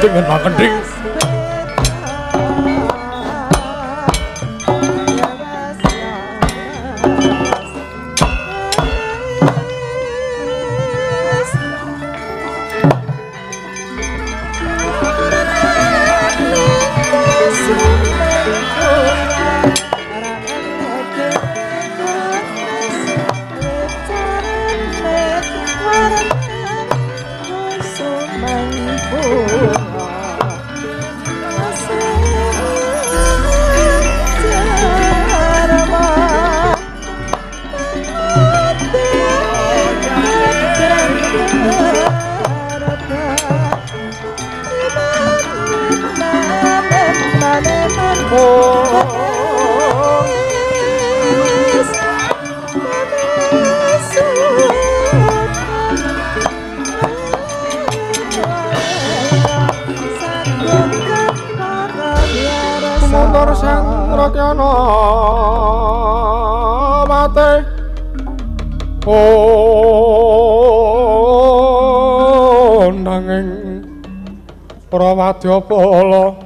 Dengan kending. Nanging prawadyapala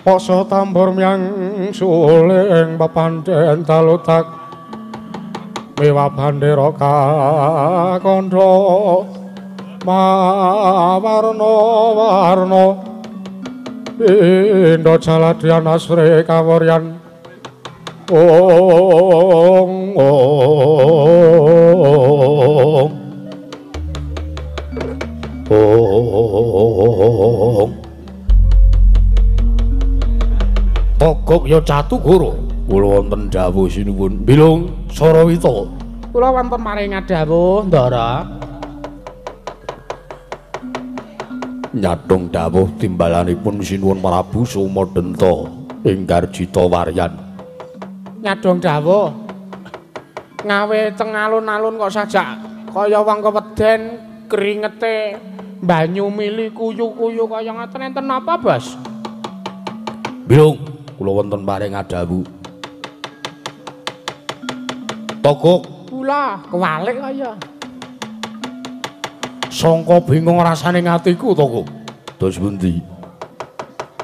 Poso tambur myang suling pepandhen dalutak miwa bandera kakandha mawarna warna pindha jaladyan asri kawuryan ong ong ong. Togok ya Catugoro, kula wonten dawuh sinuwun Bilung Sarawita. Kula wonten maring dawuh Ndara. Nyadong dawuh timbalanipun sinuwun Prabu Somadenta ing Garjita Waryan. Nyadong dawuh ngawe teng alun-alun kok sajak kaya wong keweden kringete banyu mili kuyu-kuyu kaya ngaten enten napa, Bos? Bilung, kula wonten paring dawuh. Togok kula kewalik kaya sangka bingung rasane atiku Togok. Dos pundi?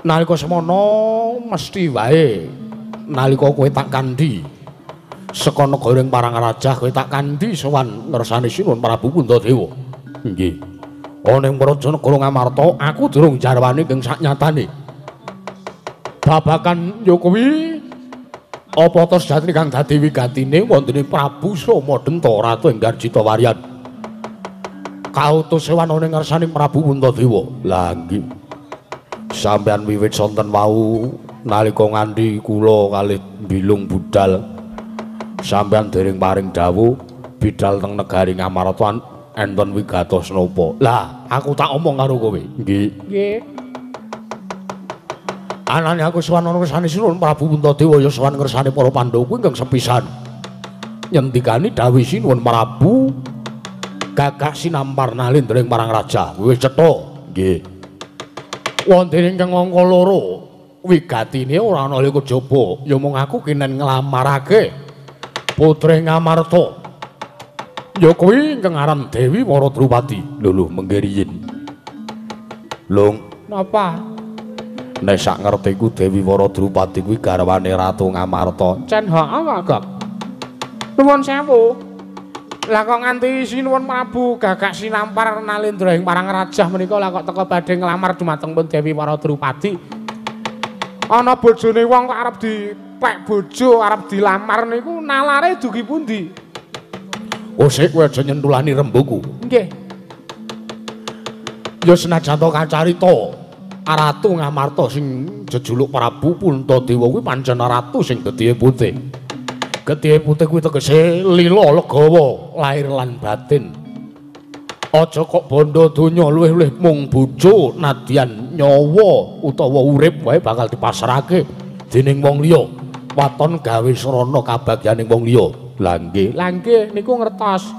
Nalika semono mesti wae nalika kowe tak kandhi saka negara ing Parangrajah kowe tak kandhi sowan ngersane Sinuwun Prabu Puntadewa. Nggih. Ana ing praja negara Ngamarta aku durung jarwani ing saknyatane. Babakan ya kuwi apa ta sejatine kang dadi wigatine wontene Prabu Somadenta ratu ing Garjita Waryan. Kautus sowan ana ing ngarsane Prabu Puntadewa. Lah nggih. Sampeyan wiwit sonten wau nalika nganti kula kalih Bilung budal sampeyan dereng paring dawuh bidal teng negari Ngamarta enten wigatos napa. Lah aku tak omong karo kowe. Nggih. Nggih. Anane aku sowan ana ngersane Sinuwun Prabu Puntadewa ya sowan ngersane para Pandhawa kuwi ingkang sepisan. Nyendikani dawuh Sinuwun Prabu gagah sinampar nalindra ing Parangraja. Wis cetha. Nggih. Wonten ingkang angka loro wigatine ora ana liya kejaba ya mung aku kinen nglamarake putri Ngamarta. Ya kuwi ingkang aran Dewi Waradrupati. Lho lho mengke riyin. Lung, napa? Nek sak ngertiku Dewi Waradrupati kuwi garwane Ratu Ngamarta. Cen heeh kok, Gok. Nuwun sewu. Lah kok nganti Sinuwun Prabu gagak sinampar nalindra ing Parangrajah menika lah kok teka badhe nglamar dumateng pun Dewi Waradrupati. Ana bojone wong kok arep dipek bojo, arep dilamar niku nalare dugi pundi? Oh sik kowe aja nyentulani rembuku. Nggih. Ya senajan to kacarita Ratu Ngamarta sing jejuluk Prabu Puntadewa kuwi pancen ratu sing getihe putih. Getihe putih kuwi tegese lila legawa lahir lan batin. Aja kok bondo donya luwih-luwih mung bojo nadyan nyawa utawa urip wae bakal dipasrahke dening wong liya. Waton gawe srana kabagyaning wong liya. Lah nggih. Lah nggih niku ngertos.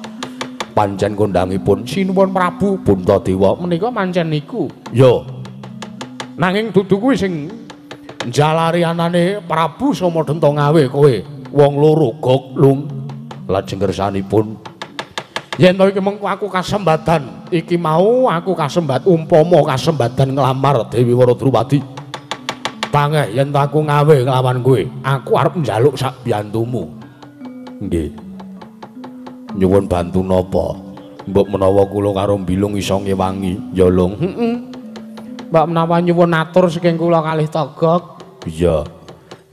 Pancen kondangipun Sinuwun Prabu Puntadewa menika pancen niku. Ya. Nanging dudu kuwi sing njalari anane Prabu Somadenta ngawe kowe Wong loro gok lung lajeng kersanipun yen to iki mengko aku kasembadan iki mau aku kasembat umpama kasembadan nglamar Dewi Wara Drupadi. Pangeh yen to aku ngawe nglawan kowe, aku arep njaluk sak biyantumu. Nggih. Nyuwun bantu napa? Mbok menawa kula karo Bilung iso ngewangi, ya Lung. Heeh. Mbok menawa nyuwun atur saking kula kalih Togok. Iya.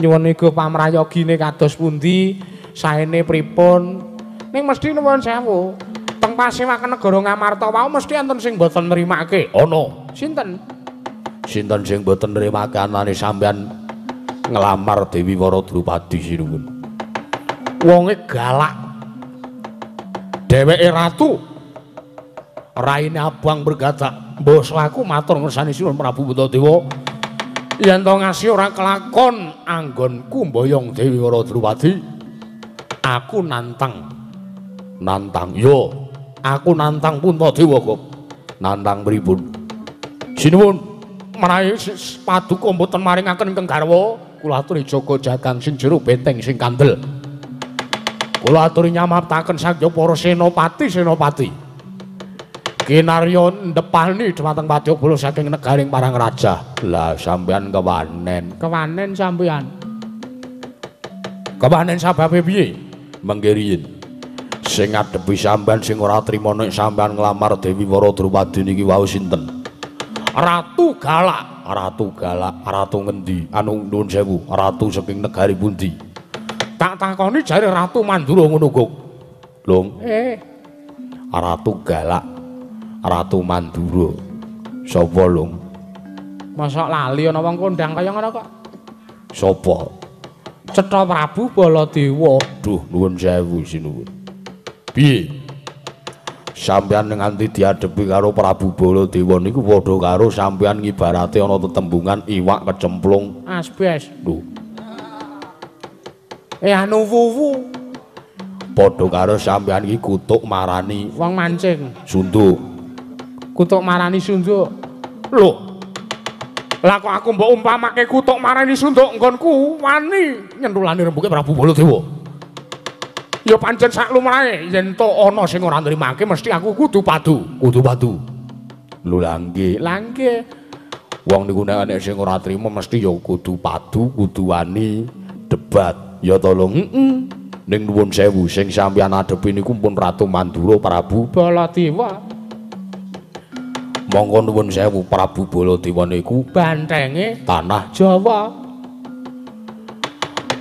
Nyuwun iku pamrayogine kados pundi, saene pripun? Ning mesti nuwun sewu. Teng pasewaken negara Ngamarta wau mesti enten sing mboten nrimake. Ana. Sinten? Sinten sing mboten nrimake anane sampean nglamar Dewi Wara Drupadi sinuwun. Wonge galak. Dheweke ratu. Raine abang bergadak. Mbasa aku matur ngersani Sinuwun Prabu Puntadewa. Yen to ngasih ora kelakon anggonku mboyong Dewi Wara Drupadi, aku nantang. Nantang? Yo, aku nantang Puntadewa kok. Nantang pripun? Sinuwun, menawi paduka mboten maringaken ingkang garwa, kula aturi jaga jagang sing jero benteng sing kandel. Kula aturi nyamaptaken sakya para senopati-senopati. Kinarya ndepani dhumateng Padyabala saking negaring parang raja. Lah sampean kewanen. Kewanen sampean. Kewanen sababe piye? Mengke riyin. Sing ngadepi sampean sing ora trima nek sampean nglamar Dewi Wara Drupadi niki wau sinten? Ratu Galak. Ratu Galak, ratu ngendi? Anu nuwun sewu, ratu saking negari pundi? Tak takoni jare Ratu Mandura ngono kok. Lung. Ratu Galak. Ratu Mandura. Sapa, Lung? Mosok lali ana wong kondang kaya ngono kok. Sapa? Cetha Prabu Baladewa. Duh, nuwun sewu sinuwun. Piye? Sampeyan nganti diadepi karo Prabu Baladewa niku padha karo sampeyan ngibarate ana tetembungan iwak kecemplung asbes. Lho. Anu wuwu. Padha karo sampeyan iki kutuk marani wong mancing. Sunduk. Kutuk marani sunduk. Lho. Lah kok aku mbok umpamake kutuk marani sunduk nggonku wani nyentulane rembuke Prabu Baladewa. Ya pancen sak lumrahe yen to ana sing ora nrimake mesti aku kudu padu, kudu padu. Lho lha nggih. Lah nggih. Wong niku nek sing ora trima mesti ya kudu padu, kudu wani debat. Ya to, Lung. Heeh. Ning nuwun sewu sing sampeyan adepi niku pun Ratu Mandura Prabu Baladewa. Monggo nuwun sewu Prabu Baladewa niku bantenge tanah Jawa.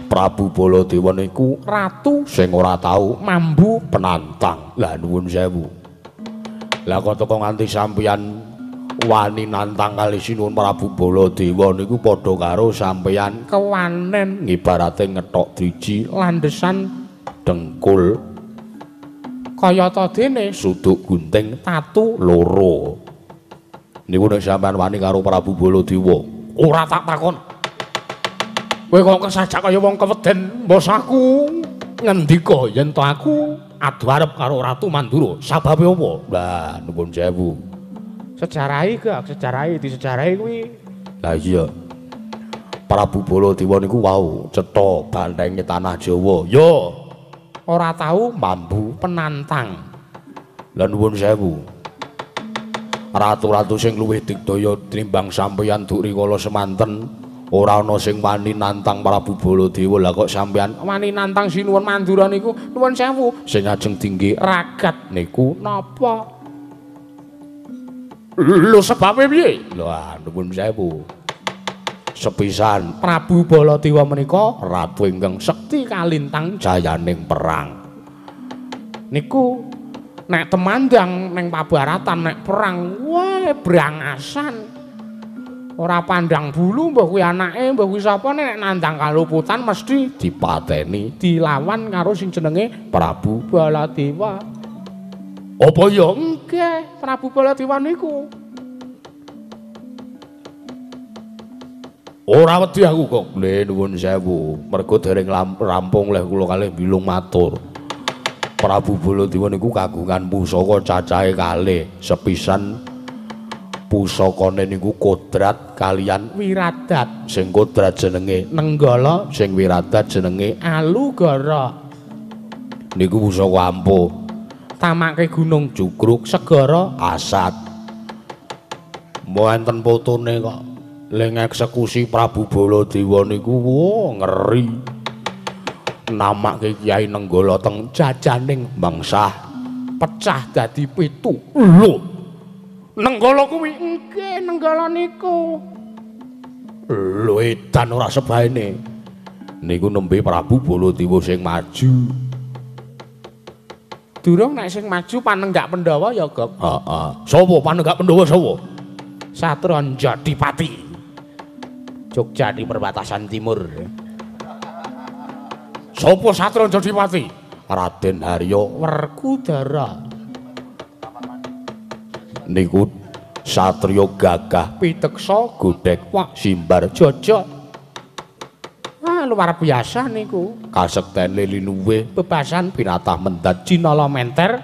Prabu Baladewa niku ratu sing ora tau mambu penantang. Lah nuwun sewu. Lah kok teko nganti sampeyan wani nantang kali Sinuwun Prabu Baladewa niku padha karo sampeyan kewanen ngibarate ngethok driji landesan dengkul kayata dene suduk gunting tatu loro. Niku nek sampeyan wani karo Prabu Baladewa, ora tak takon. Kowe kok kesajak kaya wong keweden mbos aku ngendika yen to aku adu arep karo Ratu Mandura. Sababe apa? Lah nuwun sewu. Sejarahi gak, sejarahi disejarahi kuwi. Lah iya. Prabu Baladewa niku wau cetha bantenge tanah Jawa. Yo ora tau mambu penantang. Lah nuwun sewu. Ratu-ratu sing luwih digdaya tinimbang sampeyan duk rikala semanten ora ana sing wani nantang Prabu Baladewa. Lah kok sampeyan wani nantang Sinuwun Mandura niku nuwun sewu sing ajeng dingge ragat niku napa? Lho sebabe piye? Lho nuwun sewu. Sepisan Prabu Baladewa menika ratu ingkang sekti kalintang jayaning perang. Niku nek temandang ning pabaratan nek perang wah brangasan. Ora pandang bulu mbah kuwi anake mbah kuwi sapa nek nandang kaluputan mesti dipateni dilawan karo sing jenenge Prabu Baladewa. Apa ya? Nggih, Prabu Baladewa niku. Ora wedi aku kok. Lho nuwun sewu, mergo dereng rampung leh kula kalih bilung matur. Prabu Baladewa niku kagungan pusaka cacahe kalih, sepisan Pusakane niku kodrat kalian wiradat. Sing kodrat jenenge Nenggala, sing wiradat jenenge Alugara. Niku pusaka ampuh. Tamake gunung jugruk segara asat. Wonten fotone kok. Le ngeksekusi Prabu Baladewa niku wah ngeri. Namake Kyai Nenggala teng jajaning bangsah pecah dadi 7. Lho. Nenggala kuwi nggih Nenggala niku. Lho edan ora sebaene. Niku nembe Prabu Baladewa sing maju. Durung nek sing maju panenggak Pandhawa ya, Gok. Heeh. Sapa panenggak Pandhawa sapa? Satranjadipati. Jogja di perbatasan timur. Sapa Satranjadipati? Raden Haryo Werkudara. Niku satriya gagah piteksa godhek wak simbar jojok. Ah luar biasa niku. Kasektene linuwih bebasan pinatah mendat jinala menter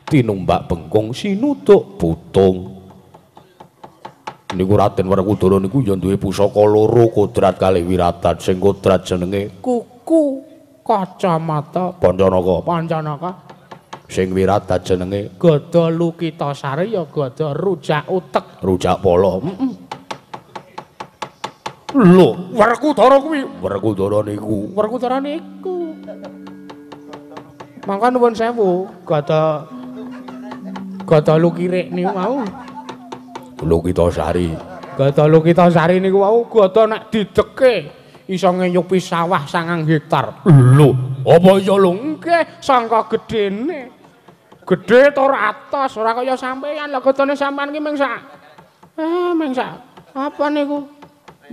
tinumbak bengkung sinuduk putung. Niku Raden Werkudara niku ya duwe pusaka loro kodrat kalih wiradat. Sing kodrat jenenge kuku kacamata Pancanaka. Pancanaka. Sing wiradat jenenge Gada Lukitasari ya gada rujak utek, rujak pala. Heeh. Lho, Werkudara kuwi, Werkudara niku, Werkudara niku. Mangka nuwun sewu, gada gada lukirik niku mau. Lukitasari. Gada Lukitasari niku wau gada nek dideke iso ngeyupi sawah 9 hektar. Lho, apa iya lho? Nggih, sangka gedene. Gedhe tur atos, ora kaya sampeyan. Lah gadane sampean ki mung sak. Mung sak. Apa niku?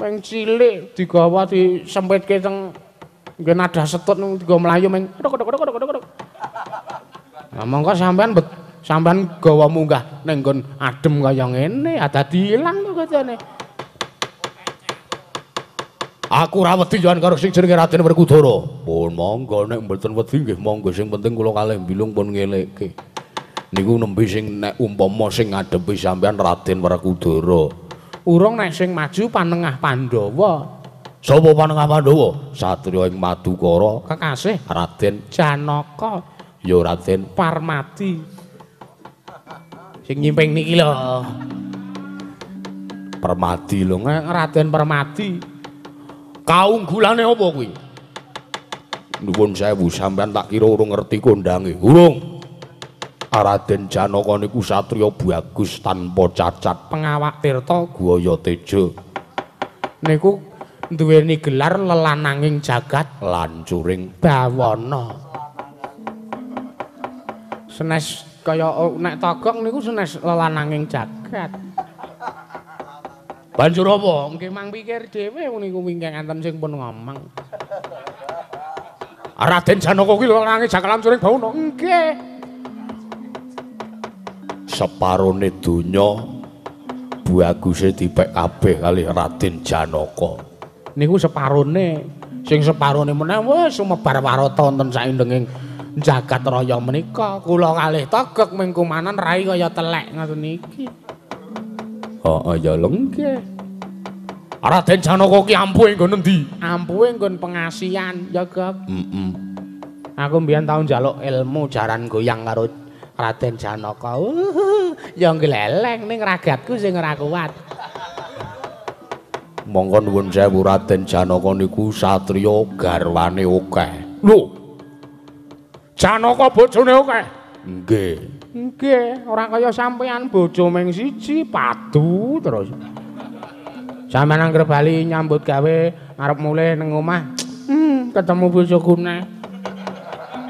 Mung cilik digawa disempitke teng nggen ada setut niku digawa mlayu mung kodok kodok kodok kodok. Lah mongko sampean sampean gawa munggah ning nggon adem kaya ngene, dadi ilang to gadane. Aku ora wedi yen karo sing jenenge Raden Werkudara. Pun monggo nek mboten wedi nggih monggo, sing penting kula kalih mbilung pun ngelekke. Niku nembe sing nek umpama sing ngadepi sampean Raden Werkudara. Urung nek sing maju panengah Pandhawa. Sapa panengah Pandhawa? Satriya ing Madukara kekasih Raden Janaka. Ya Raden Parmadi. Sing nyimping niki lho. Permadi lho, Raden Permadi. Kaunggulane apa kuwi? Nuwun sewu sampean tak kira urung ngerti kondange. Urung. Raden Janaka niku satriya bagus tanpa cacat, pengawak tirta guaya teja. Niku duweni gelar lelananging jagat lancuring bawana. Senes kaya nek Togok niku senes lelananging jagat. Banjur apa? Nggih mang pikir dhewe niku wingking enten sing pun ngomong. Raden Janaka kuwi lelanange jagat lancuring bawana. Nggih. Separone donya baguse dipek kabeh kalih Raden Janaka. Niku separone, sing separone meneh wis sumebar warata wonten saindenging jagat raya menika. Kula kalih Togok ming kumanan rai kaya telek ngoten niki. Heeh ya lho nggih. Raden Janaka ki ampuhe nggon endi? Ampuhe nggon pengasihan ya, Gok. Heeh. Aku mbiyen tau njaluk ilmu jaran goyang karo Raden Janaka. Ya ngleleng ning ragatku sing ora kuat. Monggo nuwun sewu Raden Janaka niku satriya garwane akeh. Lho. Janaka bojone akeh? Nggih. Nggih, ora kaya sampean bojo ming siji padu terus. Sampeyan anggere bali nyambut gawe arep mulih ning omah, ketemu bojoku neh.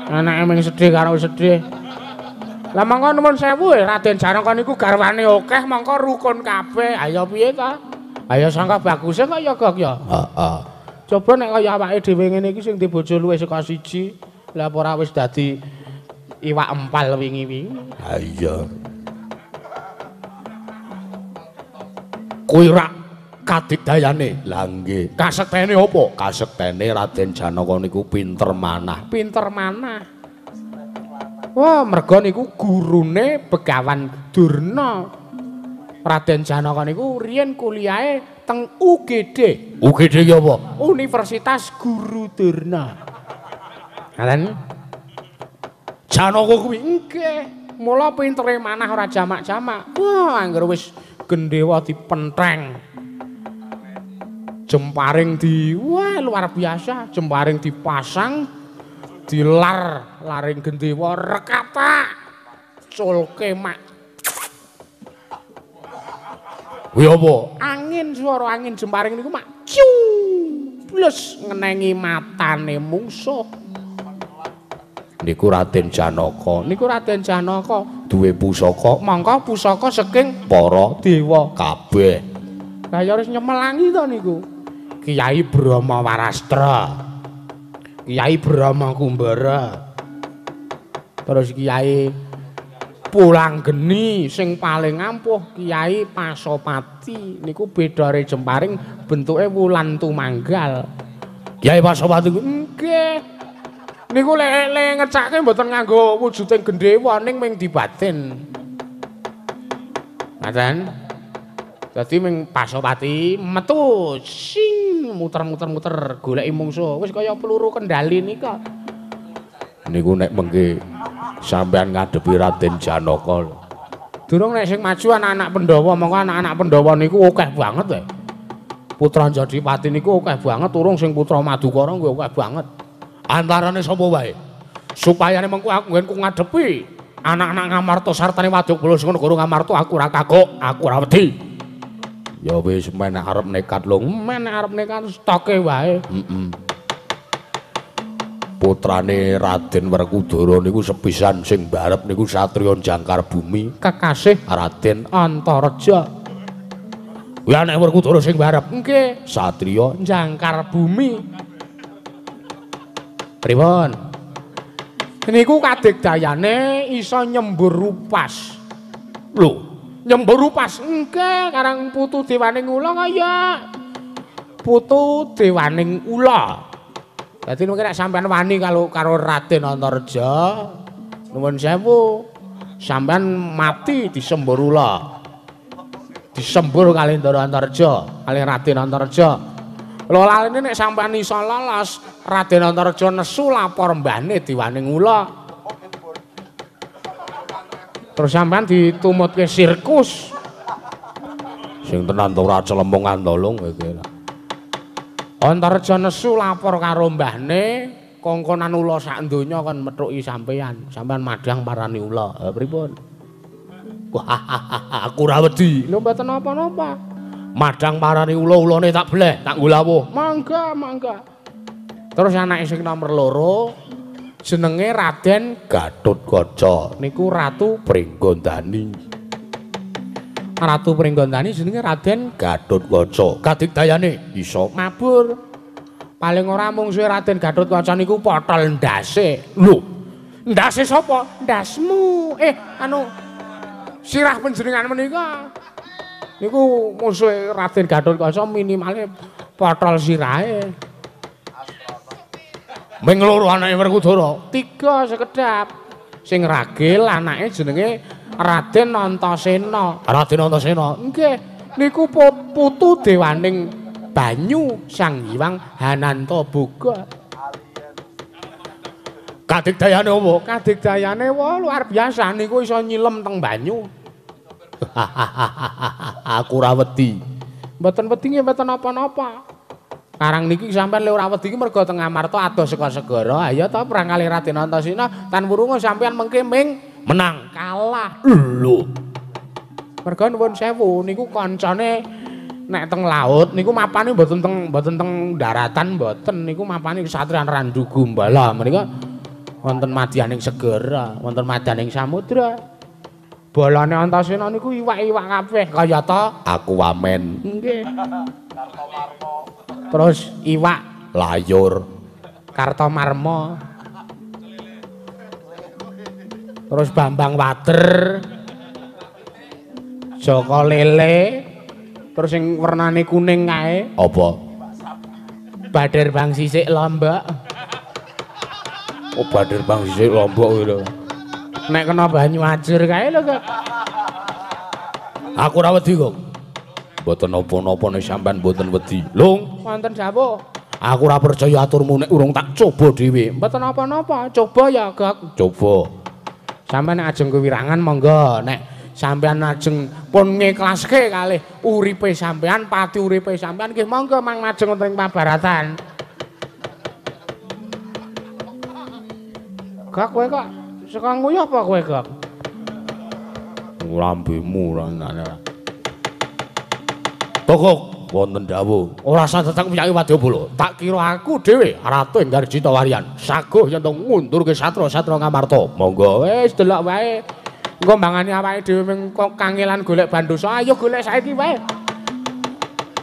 Anake ming sedih karo sedih. Lah mongko nuwun sewu Raden Janaka niku garwane akeh mongko rukun kabeh. Ayo piye ta? Ayo sangka baguse kok ya Gok ya. Heeh. Coba nek kaya awake dhewe ngene iki sing dibojo luwih saka siji, lah apa ora wis dadi iwak empal wingi-wingi. Ha iya. Kuwi rak kadigdayane. Lah nggih. Kasektene apa? Kasektene Raden Janaka niku pinter manah. Pinter manah. Wah, merga niku gurune Begawan Durna. Raden Janaka niku riyen kuliahe teng UGD. UGD ki apa? Universitas Guru Durna. Ngaten? Janaka kuwi nggih. Mula pintere manah ora jamak-jamak. Wah, angger wis gendewa dipentheng. Jemparing di wah luar biasa, jemparing dipasang dilar laring gendewa rekatak. Culke mak. Kuwi apa? Angin, suara angin jemparing niku mak ciu. Plus ngenengi matane mungsuh. Niku Raden Janaka. Niku Raden Janaka duwe pusaka, mongko pusaka saking para dewa kabeh. Lah ya wis nyemelangi to niku. Kiai Brahma Warastra. Kiai Brahma Kumbara. Terus Kiai Pulanggeni sing paling ampuh Kiai Pasopati niku bedare jemparing bentuke wulan tumanggal. Kiai Pasopati niku nggih. Niku lek ngecake mboten nganggo wujuding gendhewa ning ming dibatin. Ngaten. Dadi ming Pasopati metu sing muter-muter-muter goleki mungsuh wis kaya peluru kendali nika. Niku nek mengke sampean ngadepi Raden Janaka lho. Durung nek sing maju anak-anak Pandhawa, mongko anak-anak Pandhawa niku akeh banget e. Putra Jadipati niku akeh banget, urung sing putra Madukara nggih akeh banget. Antarane sapa wae? Supayane mengko aku nggenku ngadepi anak-anak Ngamarta sartane waduk bala sing negara Ngamarta aku ora kagok, aku ora wedi. Ya wis men arep nekat lho, men arep nekat stoke wae. Heeh. Putrane Raden Werkudara niku sepisan sing mbarep niku satriya jangkar bumi kekasih Raden Antareja. Kuwi anake Werkudara sing mbarep. Nggih, satriya jangkar bumi. Pripun? Niku kadigdayane iso nyembur rupas. Lho, nyembur rupas? Nggih, karang putu dewaning ula kaya putu dewaning ula. Dadi mungkin nek sampean wani kalau karo Raden Antareja, nuwun sewu, sampean mati disembur ula. Disembur kalih Ndara Antareja, kalih Raden Antareja. Lho laline nek sampean iso lolos, Raden Antareja nesu lapor mbahne diwaning ula. Terus sampean ditumutke sirkus. Sing tenan to ora celemung andolong kowe iki. Antareja nesu lapor karo mbahne, kongkonan ula sak donya kon methuki sampean. Sampean madhang parani ula. Ha pripun? Wah, aku ora wedi. Lho mboten napa-napa. Madhang parani ula, ulane tak bleh, tak nggulawuh. Mangga, mangga. Terus anake sing nomor 2 jenenge Raden Gatotkaca. Niku Ratu Pringgondani. Ratu Pringgondani jenenge Raden Gatotkaca. Kadigdayane iso mabur. Paling ora mungsuhe Raden Gatotkaca niku potol ndase. Lho, ndase sapa? Ndasmu. Anu sirah panjenengan menika. Niku mungsuhe Raden Gatotkaca minimale potol sirahe. Ming loro anake Werkudara, 3 sekedap. Sing ragil anake jenenge Raden Antasena. Raden Antasena. Nggih, niku putu dewaning banyu Sang Hyang Hanantaboga. Kadigdayane apa? Kadigdayane wah luar biasa niku iso nyilem teng banyu. Aku ora wedi. Mboten wedi nggih mboten napa-napa. Karang niki sampean le ora wedi iki mergo teng Ngamarta adoh saka segara. Ayo to perang kalih Raden Antasena tan wurunga sampean mengke ming menang kalah. Lho. Mergo nuwun sewu niku kancane nek teng laut niku mapane mboten teng daratan mboten niku mapane kesatriyan Randu Gumbala menika wonten madyaning segara, wonten madyaning samudra. Bolane Antasena niku iwak-iwak kabeh kayata Aquaman. Nggih. Terus iwak layur Kartomarma. Terus Bambang Wader, Joko Lele, terus sing wernane kuning kae apa? Bader Bang Sisik Lombok. Oh, Bader Bang Sisik Lombok kuwi lho. Nek kena banyu ajur kae lho kok. Aku ora wedi kok. Mboten napa-napa nek sampean mboten wedi. Lung, wonten dawuh. Aku ora percaya aturmu nek urung tak coba dhewe. Mboten napa-napa, coba ya, Gok. Coba. Sampeyan nek ajeng kewirangan monggo, nek sampeyan ajeng pun ngiklaske kalih uripe sampeyan, pati uripe sampeyan nggih monggo mang majeng wonten ing pabaratan. Gok kowe kok saka nguyuh apa kowe, Gok? Lambemu ora ngene. Tokok wonten dawuh. Ora usah teteng piyake wadyabala. Tak kira aku dhewe ratu Enggar Jitawaryan. Saguh yen to ngundurke satra-satra Ngamarta. Monggo wis delok wae. Engko mbangane awake dhewe mung kangelan golek bandosa. Ayo golek saiki wae.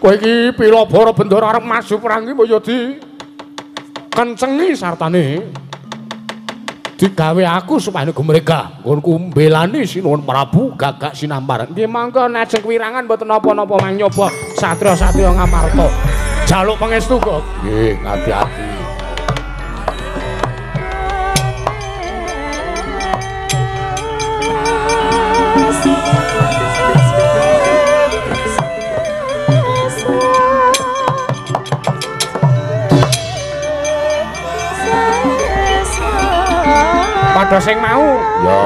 Kowe iki pilabara bendara arep maju perang iki mbok yo di kencengi sartane. Digawe aku supaya gumregah nggonku mbelani Sinuwun Prabu Gagak Sinampar. Nggih monggo ajeng kewirangan mboten napa-napa mang nyoba satria-satria Ngamarta. Jaluk pangestu kok. Nggih, ati-ati. Padha sing mau. Ya.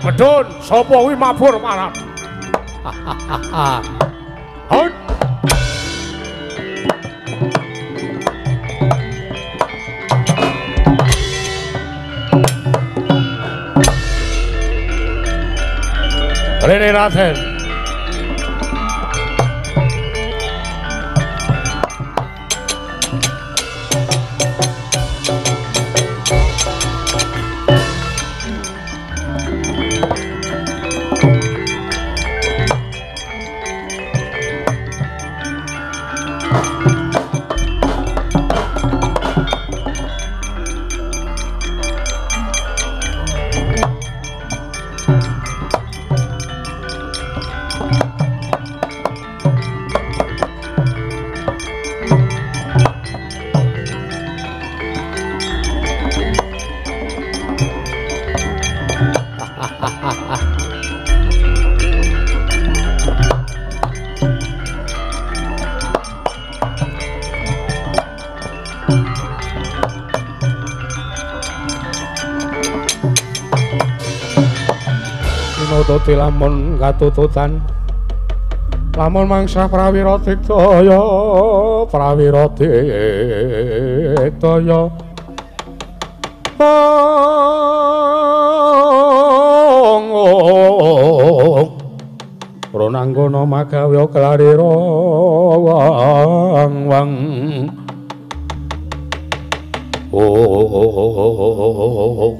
Medun, sapa kuwi mabur marang. Hut. Rene Raden. Tuti lamun katututan lamun mangsa prawira diktaya prawira diktaya Ronanggana magawe klarira wang wang oh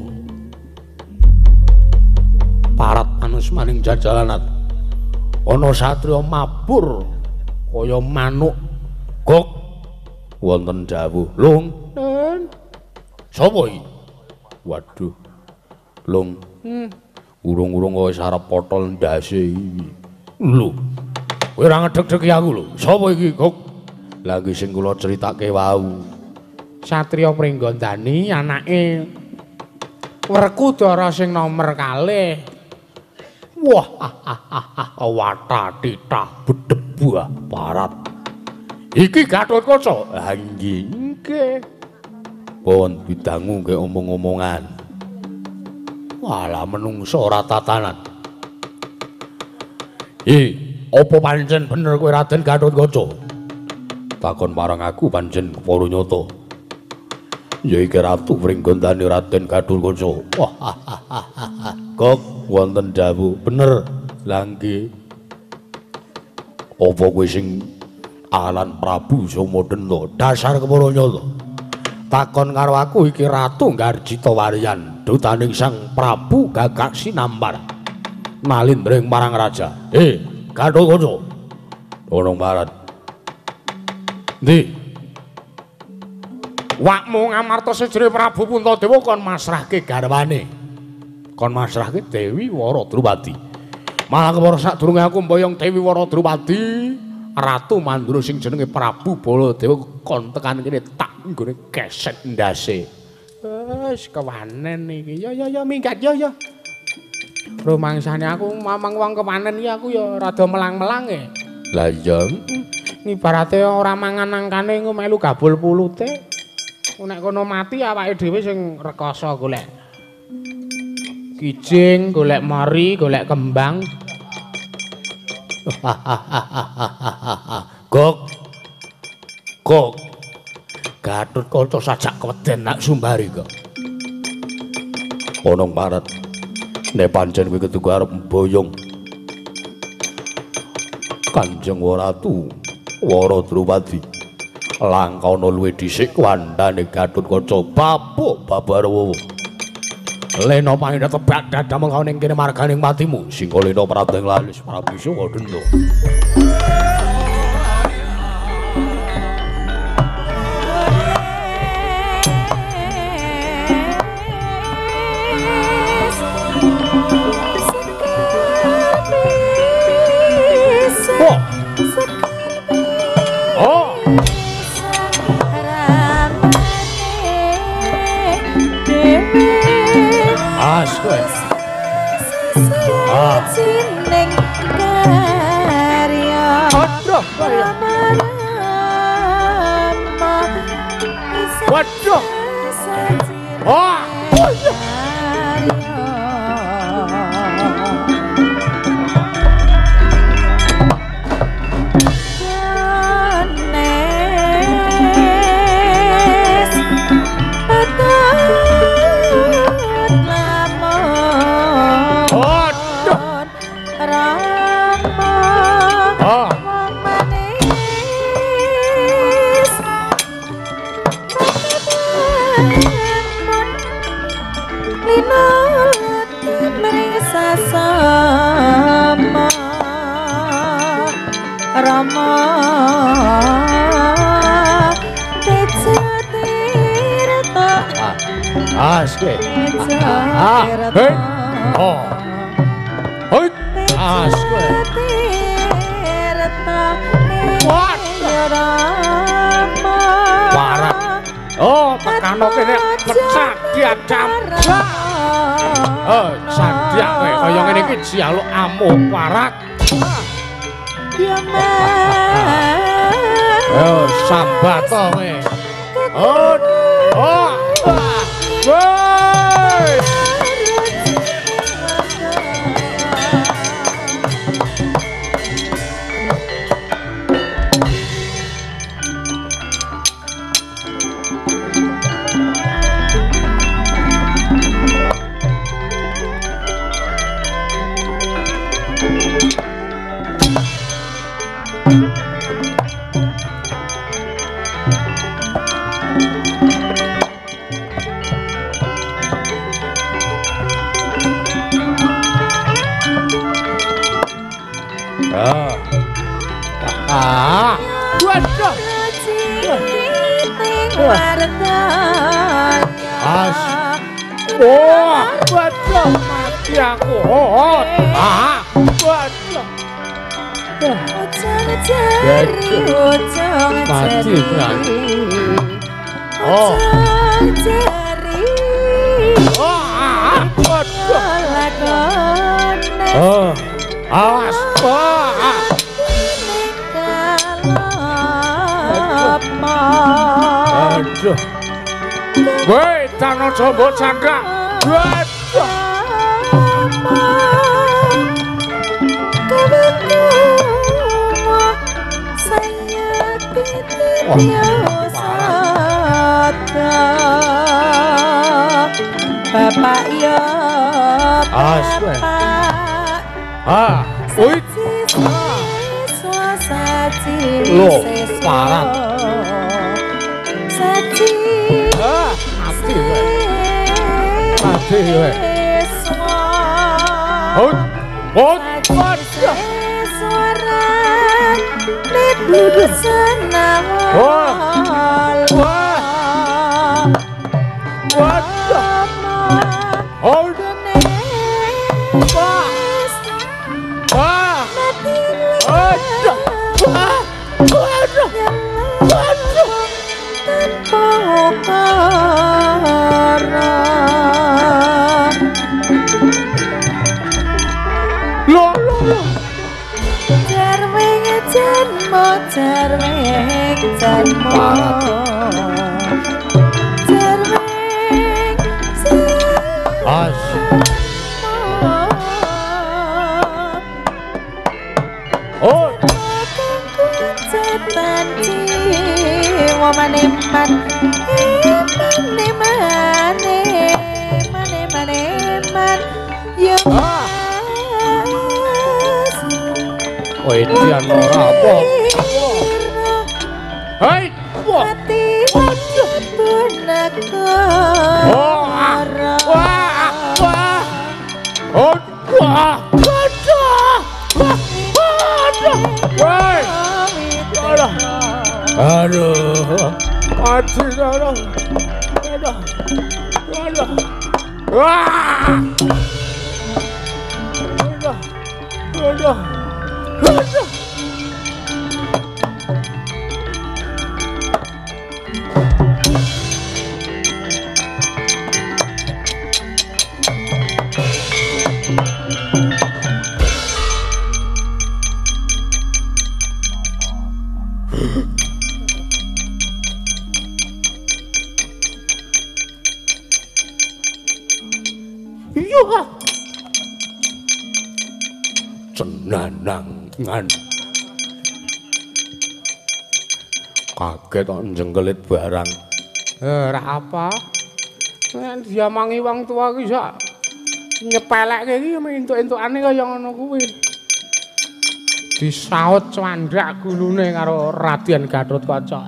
parat manus maning jajalanat ana satriya mabur kaya manuk gok wonten dawuh lung sapa iki waduh lung urung-urung wis arep potol ndase iki lho kowe ora ngedeg-degi aku lho sapa iki gok lha iki sing kula critake wau Satriya Pringgondani anake Werkudara sing nomer kalih. Wah, watha titah bedhebuh parat. Iki Gatotkaca. Ha nggih, nggih. Pun didangu nggih omong-omongan. Walah menungso ora tatanan. Apa pancen bener kowe Raden Gatotkaca? Takon marang aku pancen kepara nyata. Ya iki Ratu Pringgondani Raden Gatotkaca. Wah. Kok wonten dawuh bener. Lah nggih. Apa kowe sing aran Prabu Somadenta? Dasar kepara nyata. Takon karo aku iki Ratu Garjita Waryan, dutaning Sang Prabu Gagak Sinampar. Nalindring marang raja. Gatotkaca. Tolong barat. Ndi? Wakmu ngamarta sejere Prabu Puntadewa kon masrahke garwane. Kon masrahke Dewi Wara Drupadi. Malah kepara sadurunge aku mboyong Dewi Wara Drupadi, Ratu Mandura sing jenenge Prabu Baladewa kon tekan kene tak nggone keset ndase. Wis kewanen iki. Ya ya ya minggat ya ya. Rumangsane aku mamang wong kewanen iki aku ya rada melang-melang e. Lah iya, ibarate ora mangan angkane engko melu gabul pulute. Nek kono mati awake dhewe sing rekoso golek kijing, golek mori, golek kembang. Gok. Gok. Gatotkaca sajak keweden nak sumbari kok. Ono maret. Nek pancen kowe ketuku arep mboyong Kanjeng Ratu Wara Drupadi langkana luwih dhisik wandane Gatotkaca babuk babarwa. Lena panjenengan tebak dadamu kau ning kene marganing patimu. Singka lena prabeng lalis Prabu Suwadenta. Oh. As kowe. Ah. Waduh, waduh. Oh. As kowe. Ah. Hei. Oh. Hei. As kowe. Warat. Oh, tekano kene pecah diadam. Oh, sandiak kowe kaya ngene iki jaluk amuk warak. Oh, sambato kowe. Oh. Oh. Woi! Ah. Waduh. As. Oh, waduh, mati aku. Oh, ah. Waduh. Mati kan. Oh. Oh, ah. Waduh. Oh. Awas. Oh, ah. Waduh. Woi, dan aja mbok candhak. Waduh. Bapak ya bapak. Ah, oi. Loh, parah. Ah, mati kowe. Mati kowe. Hot, hot, waduh. Wah. Wah. Waduh. Oh. Wah. Wah. Waduh. Wah. Waduh. Waduh. Tanpa ukara. Loh, loh, loh. Jarweng janmo, jarweng janmo. Jarweng As. Oh. Cetan jiwa maneman, mane mane mane mane man yo. Edian ora apa. Hei, wah. Wah, wah, wah. Oh, wah. Waduh. Wah, waduh. Woi. Aduh. Aduh. Mati aduh. Aduh. Aduh. Wah. Aduh. Aduh. Aduh. Iya. Cenanangan. Kaget kok njengkelit barang. Ora apa. Nek diamangi wong tuwa ki sak nyepelekke iki entuk-entukane kaya ngono kuwi. Disaut candhak gulune karo Raden Gatotkaca.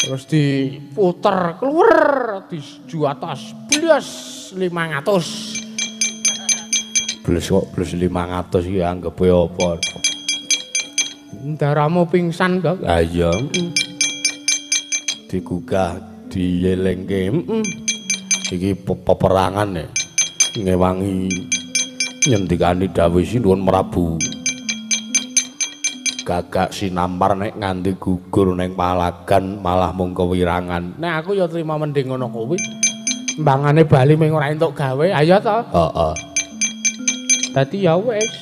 Terus diputer keluar di atas blas 500. Blas kok blas 500 iki anggepe apa? Ndaramu pingsan kok. Ha iya. Digugah dielingke. Iki peperangan ya. Ngewangi nyendikani dawuh Sinuwun Prabu. Gagak Sinampar nek nganti gugur ning palagan malah mung kewirangan. Nek aku ya trima mending ngono kuwi. Mbangane bali mung ora entuk gawe, ayo to. Heeh. Dadi ya wis.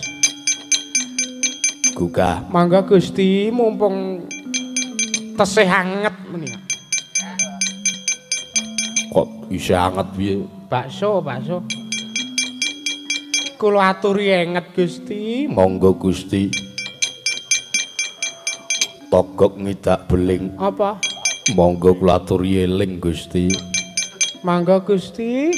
Gugah. Mangga Gusti mumpung tesih anget menika. Kok isih anget piye? Bakso, bakso. Kula aturi enget Gusti. Monggo Gusti. Togok ngidak beling. Apa? Monggo kula aturi eling Gusti. Mangga Gusti.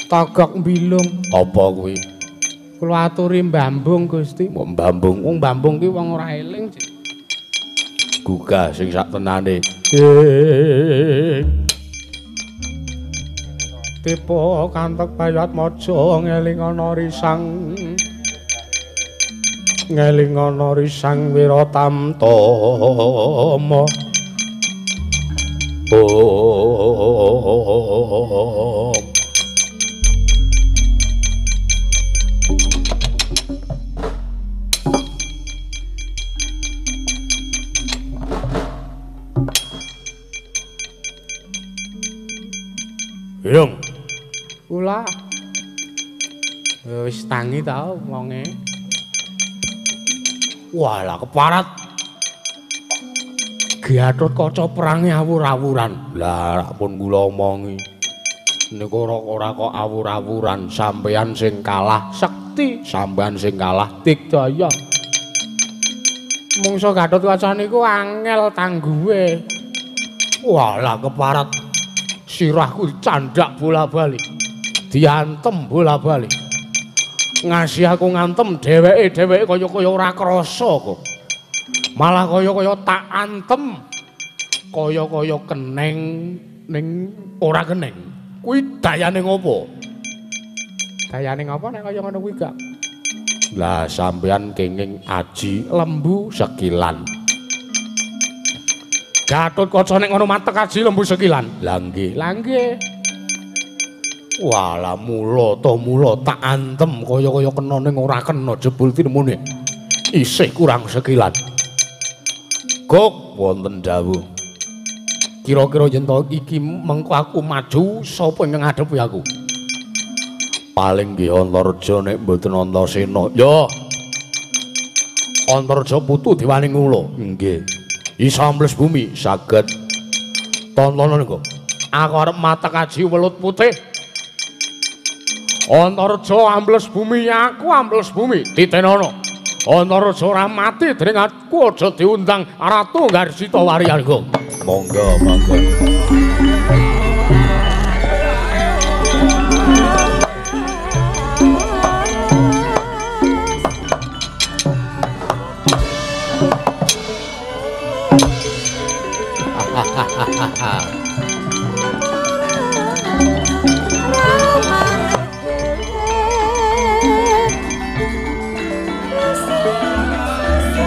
Togok mbilung. Apa kuwi? Kula aturi mbambung Gusti. Mbok mbambung. Wong mbambung ki wong ora eling. Gugah sing sak tenane. Tipe kantek bayat maja ngeling ana risang. Ngeling ana risang Wiratamtama. Om. Yung. Kula. Wis tangi ta wonge. Walah keparat. Gatotkaca perange awur-awuran. Lah rak pun kula omongi. Niku ora kok awur-awuran, sampeyan sing kalah sekti, sampeyan sing kalah digdaya. Mungsa Gatotkaca niku angel tangguhe. Walah keparat. Sirahku candak bola-bali. Diantem bola-bali. Ngasih aku ngantem dheweke, dheweke kaya-kaya ora krasa kok. Malah kaya-kaya tak antem. Kaya-kaya keneng ning ora keneng. Kuwi dayane ngopo? Dayane ngopo nek kaya ngono kuwi gak? Lah sampeyan kenging aji lembu sekilan. Gatotkaca nek ngono matek aji lembu sekilan. Lah nggih, lah nggih. Walah mula to mula tak antem kaya-kaya kena ning ora kena jebul tinemune isih kurang sekilan. Gok wonten dawuh. Kira-kira yen to iki mengko aku maju sapa ingkang ngadepi aku? Paling nggih Antareja nek mboten Antasena. Ya. Antareja putu diwani ngula. Nggih. Isa ambles bumi saged. Tontonan niku. Aku arep matek aji welut putih. Antareja ambles bumi, aku ambles bumi. Titenono. Antareja ora mati dening aku aja diundang Ratu Garsita Waryarga. Monggo, monggo.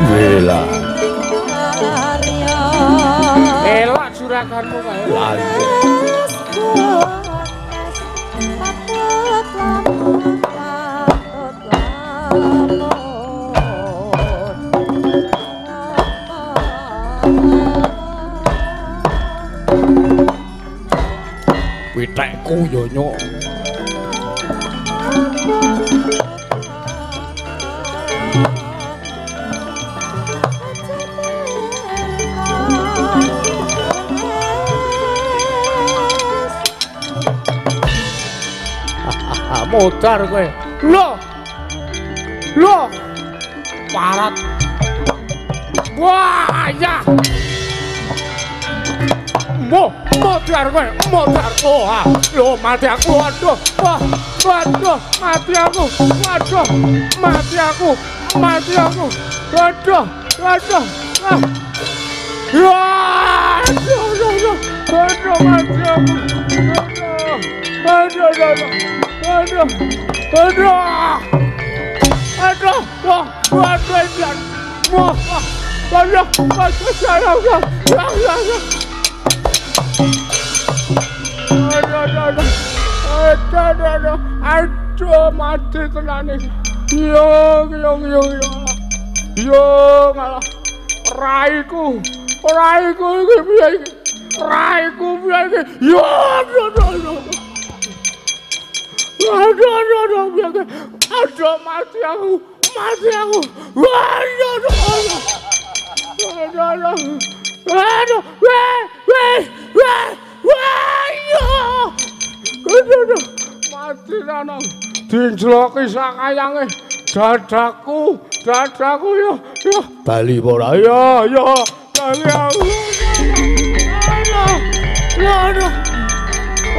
Wela. Elak juraganmu kae. Lah iya. Witekku yo nyok. Modar kowe. Lho. Lho. Parat. Wah, ya. Mo, modar kowe, modar. Oh, ah. Lho, mati aku. Waduh. Wah, waduh, mati aku. Waduh, mati aku. Mati aku. Waduh, waduh. Ah. Wah, aduh, aduh, aduh, mati aku. Aduh, aduh, aduh. Aduh, aduh, aduh, wah, waduh, wah, waduh, waduh, aduh, aduh, aduh, aduh, aduh, mati tenan iki. Yo, yo, yo, yo, yo, ngalah, raiku, raiku iki piye iki? Raiku piye iki? Yo, aduh, aduh, aduh. Aduh, aduh, aduh, aduh, aduh, mati aku, mati aku. Aduh, aduh, aduh, aduh, aduh, weh, weh, weh, weh, aduh, aduh, mati lanang, dijloki sakayange, dadaku, dadaku, yo, yo, bali ora, yo, yo, bali aku, aduh, aduh,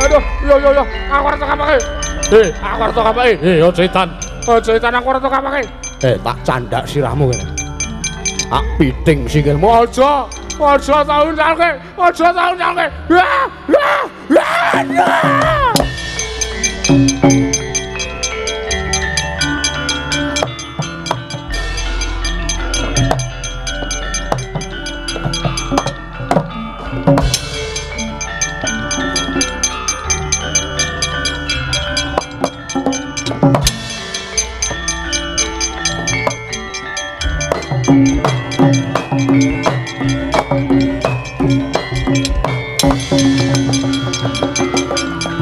aduh, yo, yo, yo, aku arep kapake. Aku arep kapake. Aja edan. Aja edan aku arep kapake. Tak candak sirahmu kene. Tak piting sikilmu. Aja, aja tau nyalke. Aja tau nyalke. Wah, wah, wah.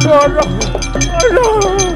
Aduh, aduh.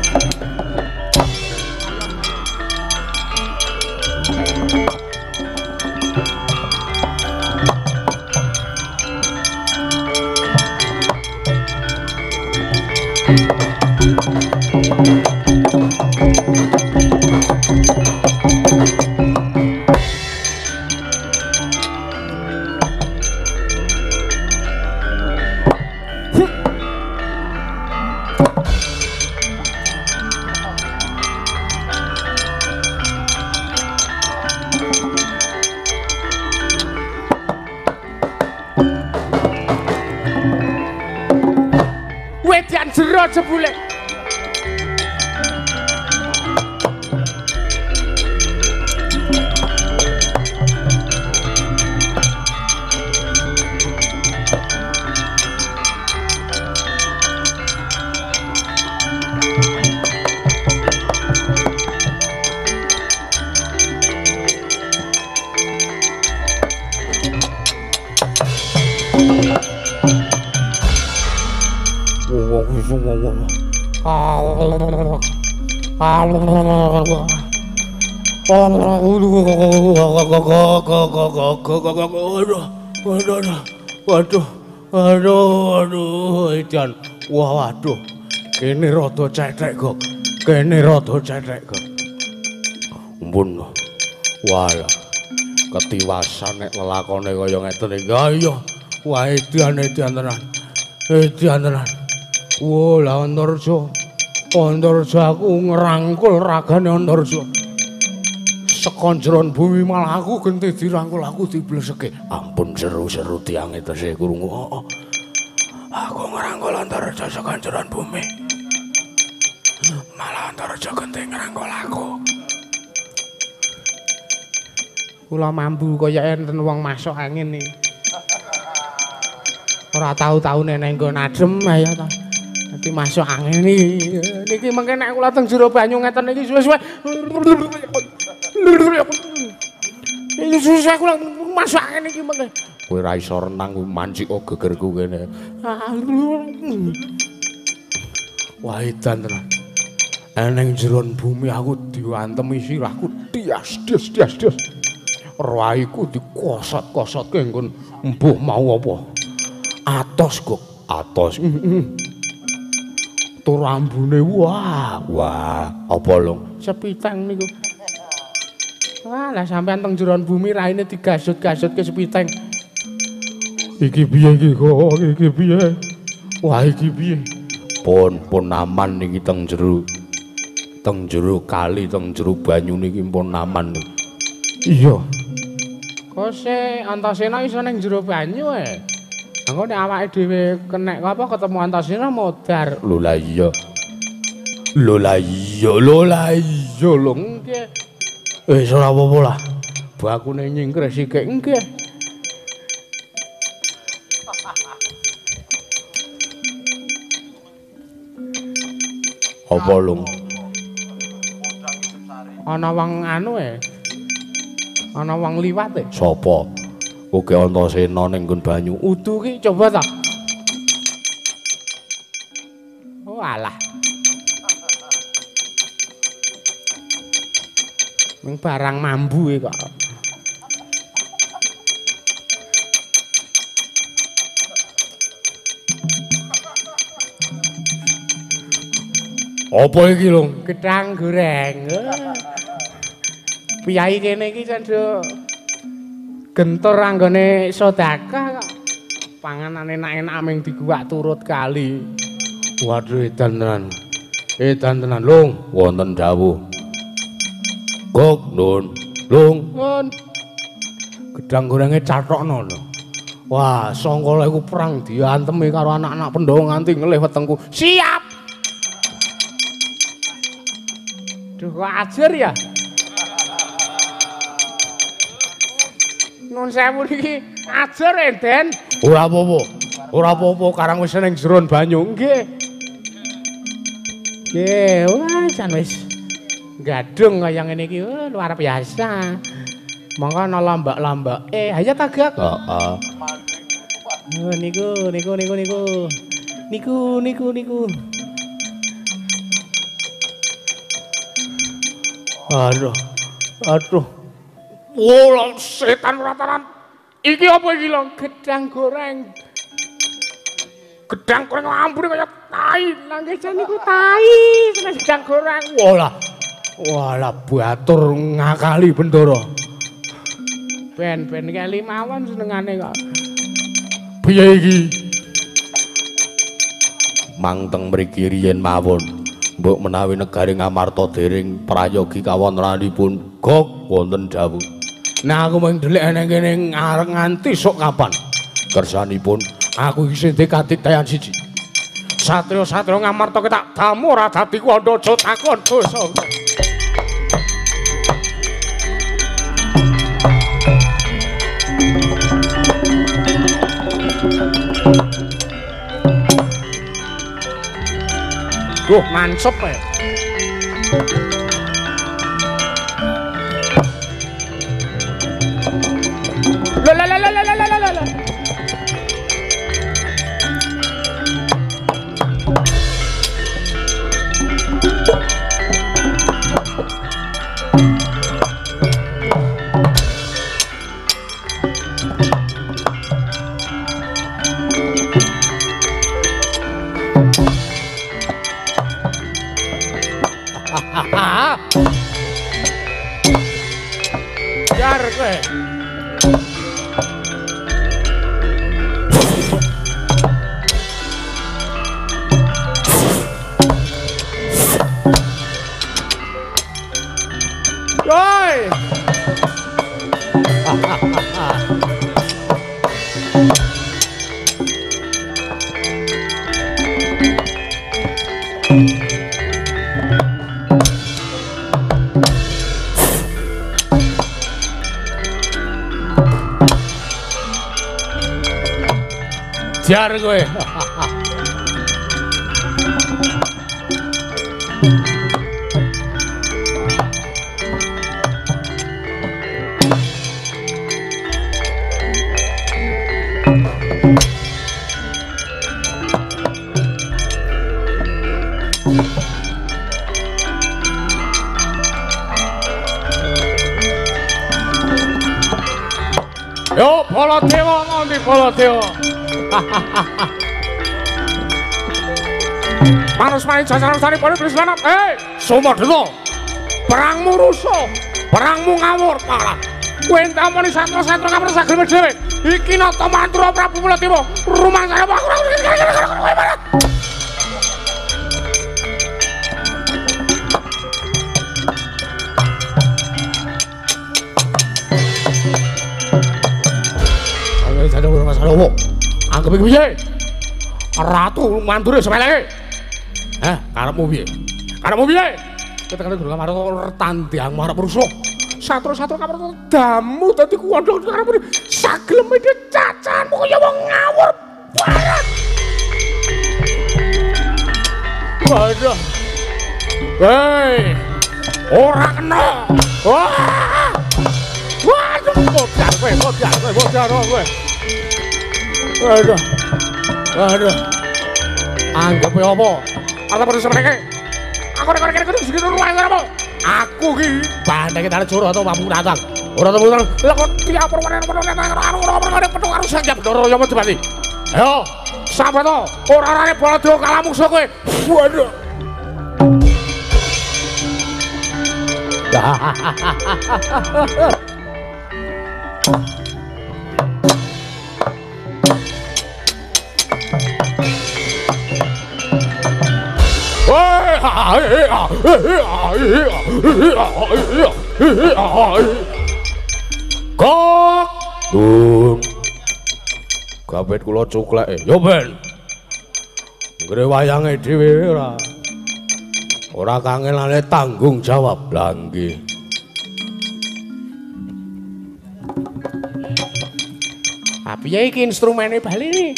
jero jebule. Waduh, aduh, aduh, edan. Wah, waduh. Kene rada cethek kok. Kene rada cethek kok. Ampun. Walah. Ketiwasan nek lelakone kaya ngeten iki. Ayo. Wah, edan, edan tenan. Edan tenan. Wah, lah Antarja. Antarja aku ngerangkul ragane Antarja. Saka jeron bumi malah aku genti dirangkul, aku dibleseke. Ampun seru-seru tiyang tesih krungu. Heeh. Aku ngerangkul Antarja saka jeron bumi. Malah Antarja genti ngerangkul aku. Kula mambu kaya enten wong masuk angin iki. Ora tau-taune nang nggon adem ayo ta. Dadi masuk angin iki. Niki mengke nek kula teng jero banyu ngeten iki suwe-suwe. Iki suwe-suwe kula masuk angin iki mengke. Kowe ora iso renang kuwi mancik gegerku kene. Wah, edan tenan. Eneng jeron bumi aku diantemi sirahku dias dias dias dias. Raiku dikosot-kosotke nggon mbuh mau apa. Atos kok, atos. Tur ambune wah, wah, apa lho? Sepiteng niku. Wah, lah sampean teng jeron bumi raine digasut-gasutke sepiteng. Iki piye iki kok? Iki piye? Wah, iki piye? Pun pun aman niki teng jero. Teng jero kali, teng jero banyu niki pun aman. Iya. Kose Antasena iso ning jero banyu e. Engko nek awake dhewe kenek apa ketemu Antasena modar. Lho lah iya. Lho lah iya, lho lah iya lho nggih. Wis ora apa-apa lah. Bakune nyingkre sikik nggih. Apa lho? Ana wong anu e. Ana wong liwat e. Sapa? Oke Antasena ning nggon banyu. Udu ki coba ta. Oh alah. Ming barang mambu e kok. Apa iki lho? Gedang goreng. Piyai kene iki cendho gentur anggone sedekah kok. Panganan enak-enak ming diguwak turut kali. Waduh edan tenan. Edan tenan lung, wonten dawuh. Gok nun, lung. Nun. Gedang gorenge cathokno lho. Wah, sangkala iku perang diantemi karo anak-anak Pandhawa nganti ngelih wetengku. Siap. Duh kok ajer ya? Nun sewu niki ajer enden. Ora apa-apa. Ora apa-apa karang wis ning jeron banyu. Nggih. Nggih, wah jan wis gadung kaya ngene iki. Oh, luar biasa. Monggo ana lombok-lombok. Ayo ta, Gak? Heeh. Oh, niku niku niku niku. Niku niku niku. Aduh. Aduh. Wah, setan ora taran. Iki apa iki lho? Gedang goreng. Gedang goreng ambune kaya tai. Lah nggih jan niku tai, seneng gedang goreng. Walah. Walah batur ngakali Bendara. Ben-ben keli mawon senengane kok. Piye iki? Mangteng mriki riyen mawon. Mbok menawi negari Ngamarta dereng prayogi kawontenanipun gok wonten dawuh. Nah aku mung ndelik nang kene ngarep nganti sok kapan. Kersanipun aku iki sing kadiktayan siji. Satria-satria Ngamarta ki tak damu ora dadi kuwanda aja takon dosa. Duh, mancep e. La la la la la la la la. Jar kowe. Woi. Jar kowe. Yo Baladewa ngendi Baladewa? Manus main jajaran sari poli Brisbane. Hei, Sumadana. Perangmu rusuh, perangmu ngawur parah. Kowe entamoni satra-satra kamer sageleme dhewe. Iki nata mantra Prabu Baladewa. Rumangsane aku ora. Anggep iki piye? Ratu mandure sepeleke. Hah, karepmu piye? Karepmu piye? Ketekane Durga Marta tandang marep rusuh. Satru-satru kamerta damu dadi kuwandha karepmu sagleme cacanmu kaya wong ngawur banget. Waduh. Hei. Ora kena. Wah. Waduh, bocah kowe, bocah kowe, bocah kowe. Aduh. Aduh. Anggepe apa? Arep perlu sepreke. Aku nek nek kudu segitu ruang apa? Aku ki bandenge tanah joro atau mampu datang. Ora temu datang. Lah kok tiap ora petuk karo sanjap Ndara ya Madupati. Ayo, sampe to. Ora-orane Baladewa kalah mungsuh kowe. Waduh. Kok dum gabet kula cukleke yo ben nggre wayange dhewe ora ora kangelane tanggung jawab. Lah nggih. Ah piye iki instrumene bali?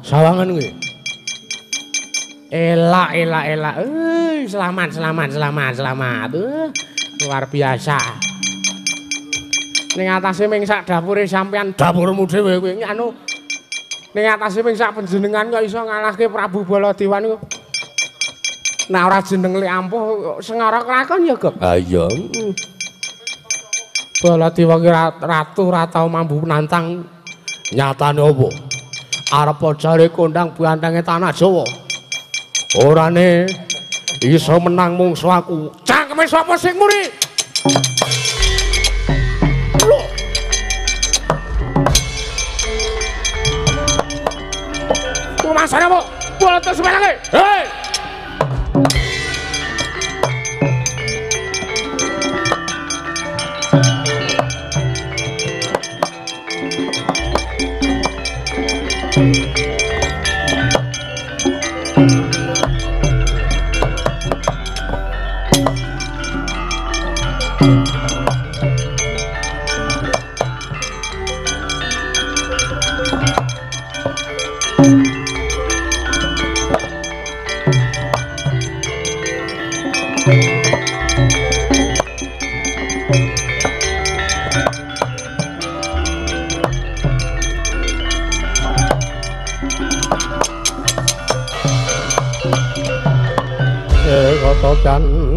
Sawangan kuwi. Elak elak elak. Selamat selamat selamat selamat. Luar biasa. Ning atase ming sak dapure sampean, dapurmu dhewe kuwi anu. Ning atase ming sak panjenengan kok iso ngalahke Prabu Baladewa niku. Nek ora jeneng lek ampuh sengara kelakon ya, Gok. Ha iya. Baladewa ki ratu ora tau mampu nantang. Nyatane apa? Arep jare kondang bantenge tanah Jawa. Orane iso menang mungsu aku. Cangkeme sapa sing muni? Lho. Rumasane apa? Bola terus semelake. Hei. Katocan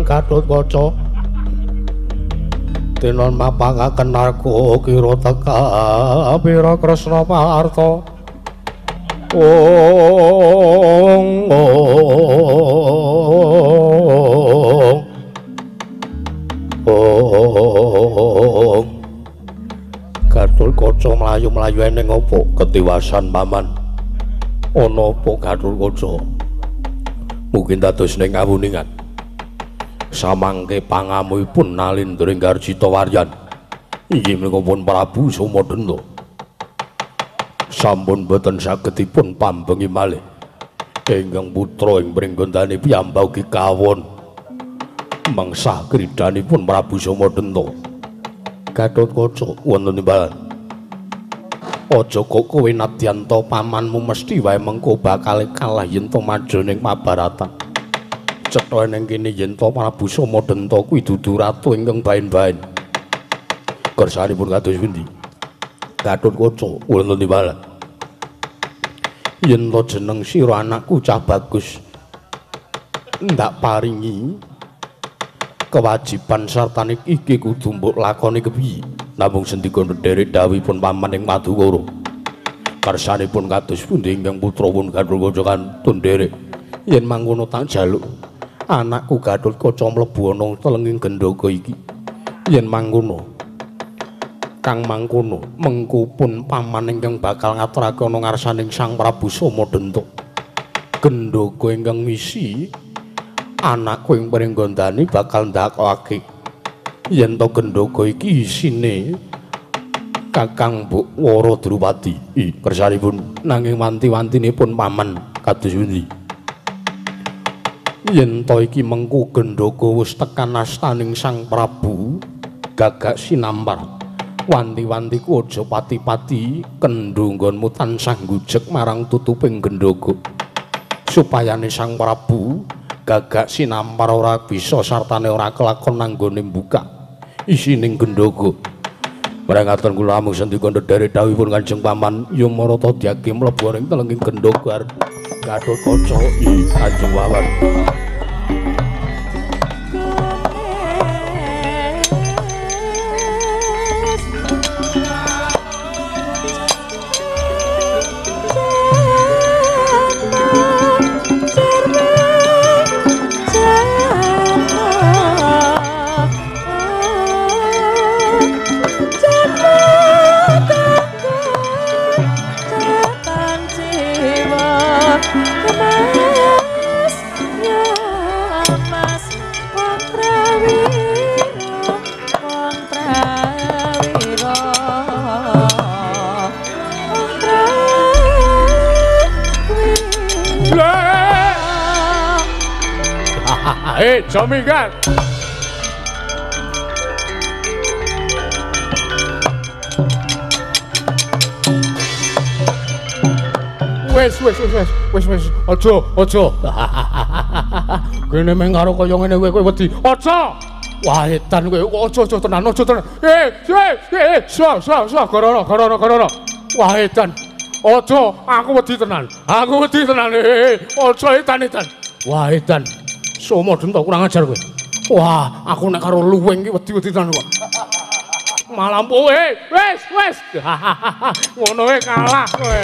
Gatotkaca tinon mapangaken narko kira teka pira Kresna Parta. Ong ong ong Gatotkaca mlayu-mlayu eneng apa ketiwasan paman? Ana apa Gatotkaca? Mungkin dados ning kawuningan samangke pangamuipun Nalindra ing Garjita Waryan inggih menika pun Prabu Somadenta sampun boten sagedipun pambengi malih ingkang putra ing pringgondane piyambak ugi kawon mengsah kridanipun Prabu Somadenta. Gatotkaca wonten timbalan, aja kok kowe nadyanta pamanmu mesti wae mengko bakal kalah yen to maju ning Mabaratan. Cetha ning kene yen to Prabu Somadenta kuwi dudu ratu ingkang baen-baen. Kersanipun kados pundi? Gatotkaca wonten timbalan, yen to jeneng sira anakku cah bagus ndak paringi kewajiban sartane iki kudu mbok lakoni kepiye? Namung sendika ndherek dawuhipun paman ing Madukara. Kersanipun kados pundi ingkang putra pun Gatotkaca kantun nderek? Yen mangkono tak jaluk anakku Gatotkaca mlebu ana telenging gendhaga iki. Yen mangkono kang mangkono mengko pun paman ingkang bakal ngaturake ana ngarsaning Sang Prabu Somadenta. Gendhaga ingkang ngisi anakku ing pringgondani bakal ndakokake yen to gendhaga iki isine Kakang Mbok Wara Drupadi. Kersanipun nanging wanti-wantinipun paman kados pundi? Yen to iki mengko gendhaga wis tekan astaning Sang Prabu gagak sinampar, wanti-wantiku aja pati-pati kendho nggonmu tansah gujeg marang tutuping gendhaga supayane Sang Prabu gagak sinampar ora bisa sartane ora kelakon nanggone mbuka isining gendhaga. Mrangaten kula amung sendika ndherek dawuhipun Kanjeng Paman ya marata dyage mlebu ing telenging gendhaga Gatotkaca. Kanjeng Paman. Minggat. Wes wes wes wes wes wes aja aja. Kene meng karo kaya ngene kowe kowe wedi. Aja. Wah edan kowe aja aja tenan aja tenan. So so so gorono gorono gorono. Wah edan. Aja aku wedi tenan. Aku wedi tenan. Aja edan edan. Wah edan. Somadenta kurang ajar kowe. Wah, aku nek karo luwing iki wedi-wedi tenan kok. Malah kowe, wis wis. Ngono wae kalah kowe.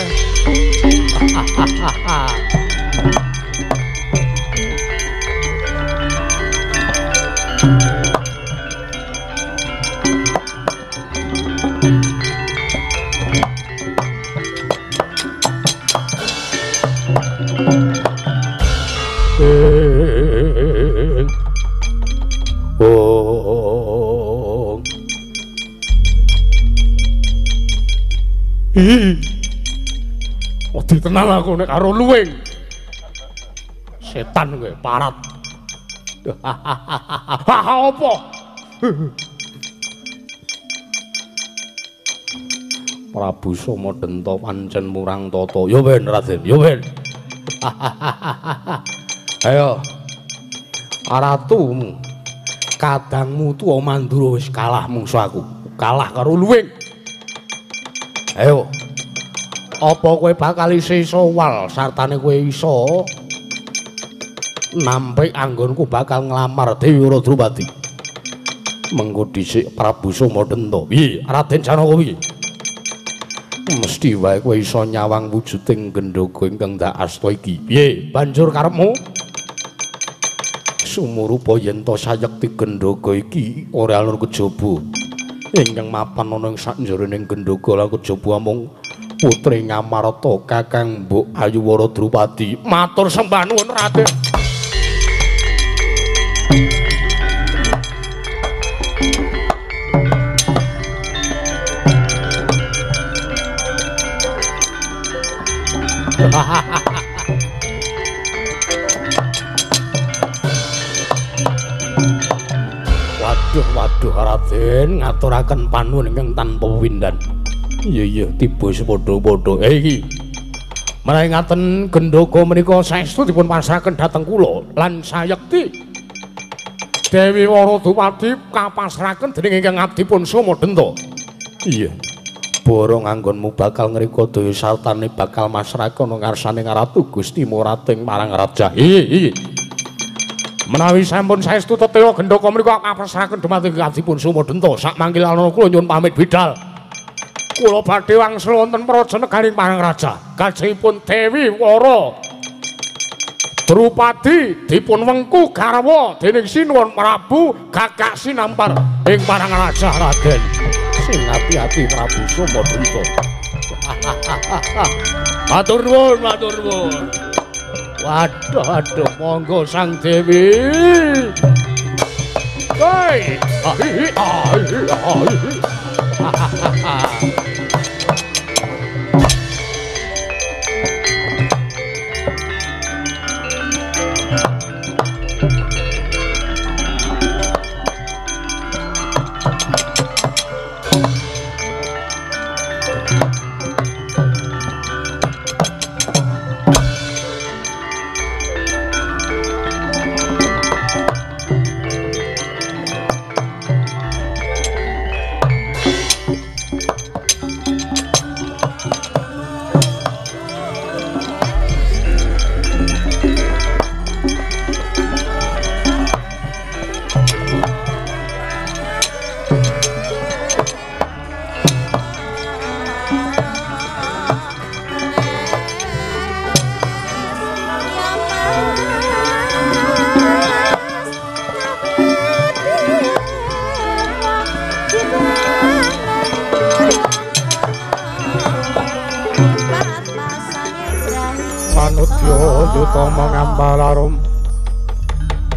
Oh. Ih. Wedi tenan aku nek karo luwing. Setan kowe, parat. Haha apa? Prabu Somadenta pancen murang tata. Ya ben Raden, ya ben. Ayo. Ratumu kadangmu tuwa Mandura wis kalah mungsu aku. Kalah karo Luwing. Ayo. Apa kowe bakal iso wal sartane kowe iso nampik anggonku bakal nglamar Dewi Wara Drupadi. Mengko dhisik Prabu Somadenta. Piye Raden Janaka piye? Mesti wae kowe iso nyawang wujuding gendhoga ingkang ndak asta iki. Piye banjur karepmu? Sumurupa yen to sayekti gendhoga iki ora ana kejaba. Ingkang mapan ana ing sakjroning gendhoga lan kejaba amung putri Ngamarta Kakang Mbok Ayu Wara Drupadi. Matur sembah nuwun Raden. Waduh waduh Raden ngaturaken panuwun ingkang tanpa wewindan. Iya iya tiba sepadha-padha. Iki menawi ngaten gendhoga menika saestu dipun pasrahaken dhateng kula lan sayekti Dewi Wara Drupadi kapasrahaken dening ingkang abdipun Somadenta. Iya. Borong anggonmu bakal ngrika daya sartane bakal masrahaken ngarsane Ratu Gusti Murating marang raja. Iya. Menawi sampun saestu tetewa gendhoga menika kapasrahaken dumateng abdipun Somadenta. Sak mangkil ana kula nyuwun pamit bidal. Kula badhe wangsul wonten praja negaring marang raja. Gajahipun Dewi Wara Drupadi dipun wengku garwa dening Sinuwun Prabu Gagak Sinampar ing marang raja Raden. Sing ati-ati Prabu Somadenta. Matur nuwun, matur nuwun. Waduh, aduh, monggo Sang Dewi. Hei, ahi, ahi, ahi.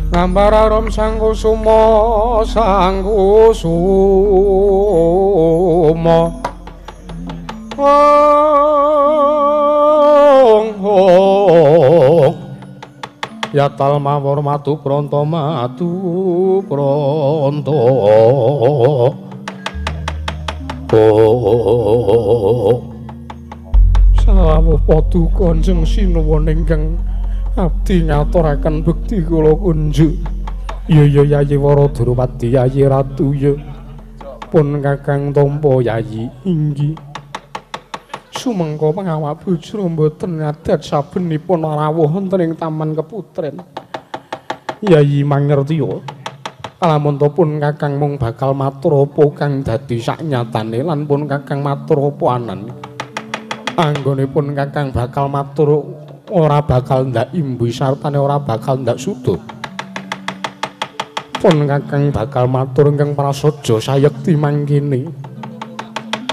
Ngambararum sang kusuma sang kusuma ong ong yatal mawur matu pronto matu pronto oh sawuh paduka Kanjeng Sinuwun ingkang abdi ngaturaken bekti kula kunjuk. Ya ya Yayi Wara Drupadi Yayi Ratu ya. Pun Kakang tampa Yayi inggih. Sumengko pangawak bujur mboten ngadat sabenipun rawuh wonten ing Taman Keputren. Yayi mangertiya. Lamun to pun Kakang mung bakal matur apa kang dadi saknyatane lan pun Kakang matur apa anane. Anggonipun Kakang bakal matur ora bakal ndak imbu sartane ora bakal ndak suda. Pun Kakang bakal matur ingkang prasaja sayekti mangkene.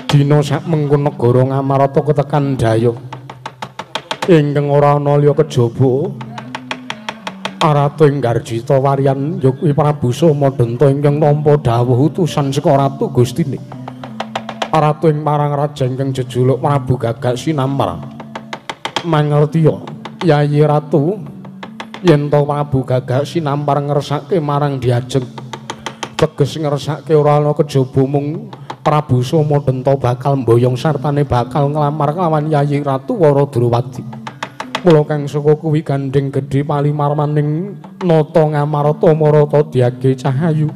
Dina sak mengko negara Ngamarta ketekan daya. Ingkang ora ana liya kejaba Ratu ing Garjita Waryan ya kuwi Prabu Somadenta ingkang nampa dawuh utusan saka Ratu Gustine. Ratu ing marang raja ingkang jejuluk Prabu Gagak Sinampar. Mangertiya Yayi Ratu yen to Prabu Gagak Sinampar ngersake marang diajeng teges ngersake ora ana kejaba mung Prabu Somadenta bakal mboyong sartane bakal nglamar kelawan Yayi Ratu Wara Drupadi. Mula kang saka kuwi gandeng gedhe palimarmaning nata Ngamarta marata dyage cahayu.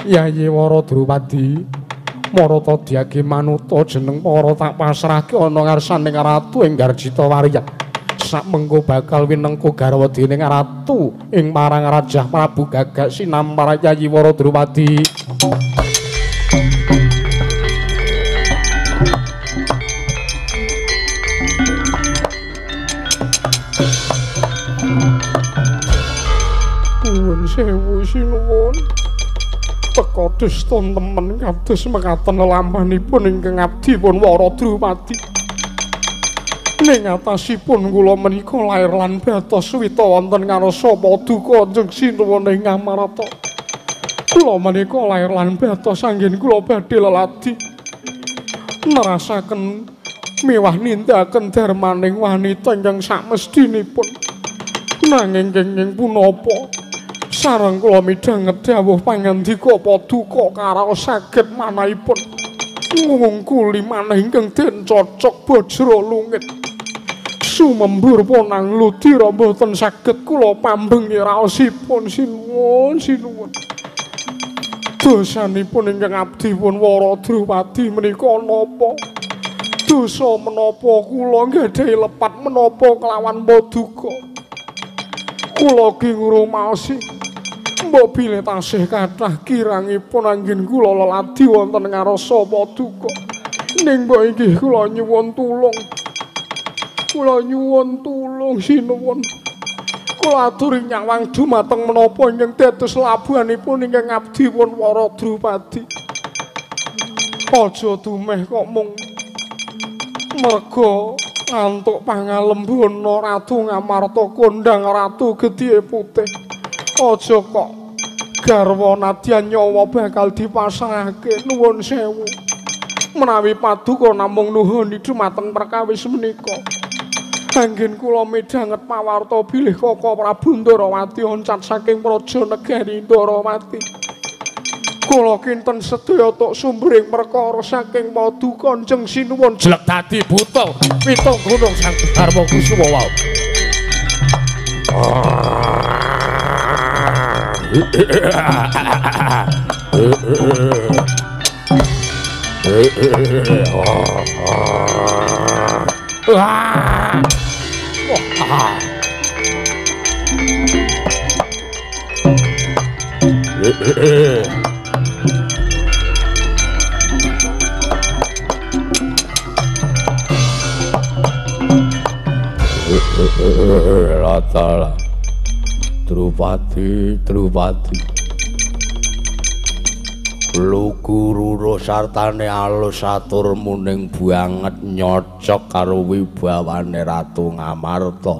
Yayi Wara Drupadi marata dyage manuta jeneng para tak pasrahke ana ngarsaning ratu ing Garjita Warya. Sakmengko bakal winengku garwa dening ratu ing marang Rajah Prabu Gagak Sinampar Yayi Wara Drupadi. Nuwun sewu sinuwun. Teka dusta temen kados mekaten lampanipun ingkang abdi pun Wara Drupadi. Ning atasipun kula menika lair lan batos wita wonten ngarsa paduka Kanjeng Sinuwun ing Ngamarta. Kula menika lair lan batos anggen kula badhe leladi nerasaken miwah nindakaken darmaning wanita ingkang samesthinipun. Nanging kenging punapa sareng kula midhanget dawuh pangandika paduka karaos saged manahipun ngungkuli manah ingkang den cocok bajra lungit. Sumembur ponang ludira mboten saged kula pambengi raosipun sinuwun sinuwun. Dosanipun ingkang abdi pun Wara Drupadi menika napa? Dosa menapa kula nggadahi lepat menapa kelawan paduka? Kula ki ngrumaosi mbok bilih tasih kathah kirangipun anggen kula leladi wonten ngarsa paduka. Ning mbok inggih kula nyuwun tulung. Kula nyuwun tulung sinuwun. Kula aturi nyawang dumateng menapa ingkang dados labuhanipun ingkang abdi pun Wara Drupadi. Aja dumeh kok mung merga ngantuk pangalembana Ratu Ngamarta kondhang Ratu Gedhe Putih. Aja kok garwa nadyan nyawa bakal dipasrahake. Nuwun sewu. Menawi paduka namung nuhuni dumateng perkawis menika. Anggen kula midhanget pawarta bilih Kaka Prabu Ndarawati oncat saking praja negari Ndarawati. Kula kinten sedaya tok sumbering perkara saking paduka Kanjeng Sinuwun jelek dadi buta pitung gunung sang Dharma Kusuma wau. Rata Drupadi, Drupadi. Lugu rura sartane alus atur muning banget nyocok karo wibawane Ratu Ngamarta.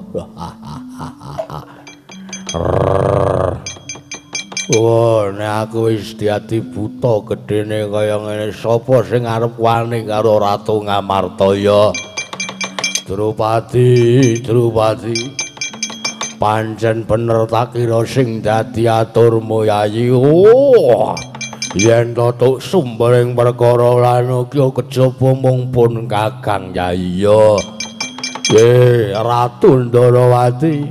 Wah, nek aku wis dadi buta gedene kaya ngene, sapa sing arep wani karo Ratu Ngamarta ya? Drupadi, Drupadi. Pancen bener tak kira sing dadi aturmu Yayi. Oh, yen to sumbering perkara lan uga kejaba mung pun Kakang Yayi ya. Ratu Ndarawati.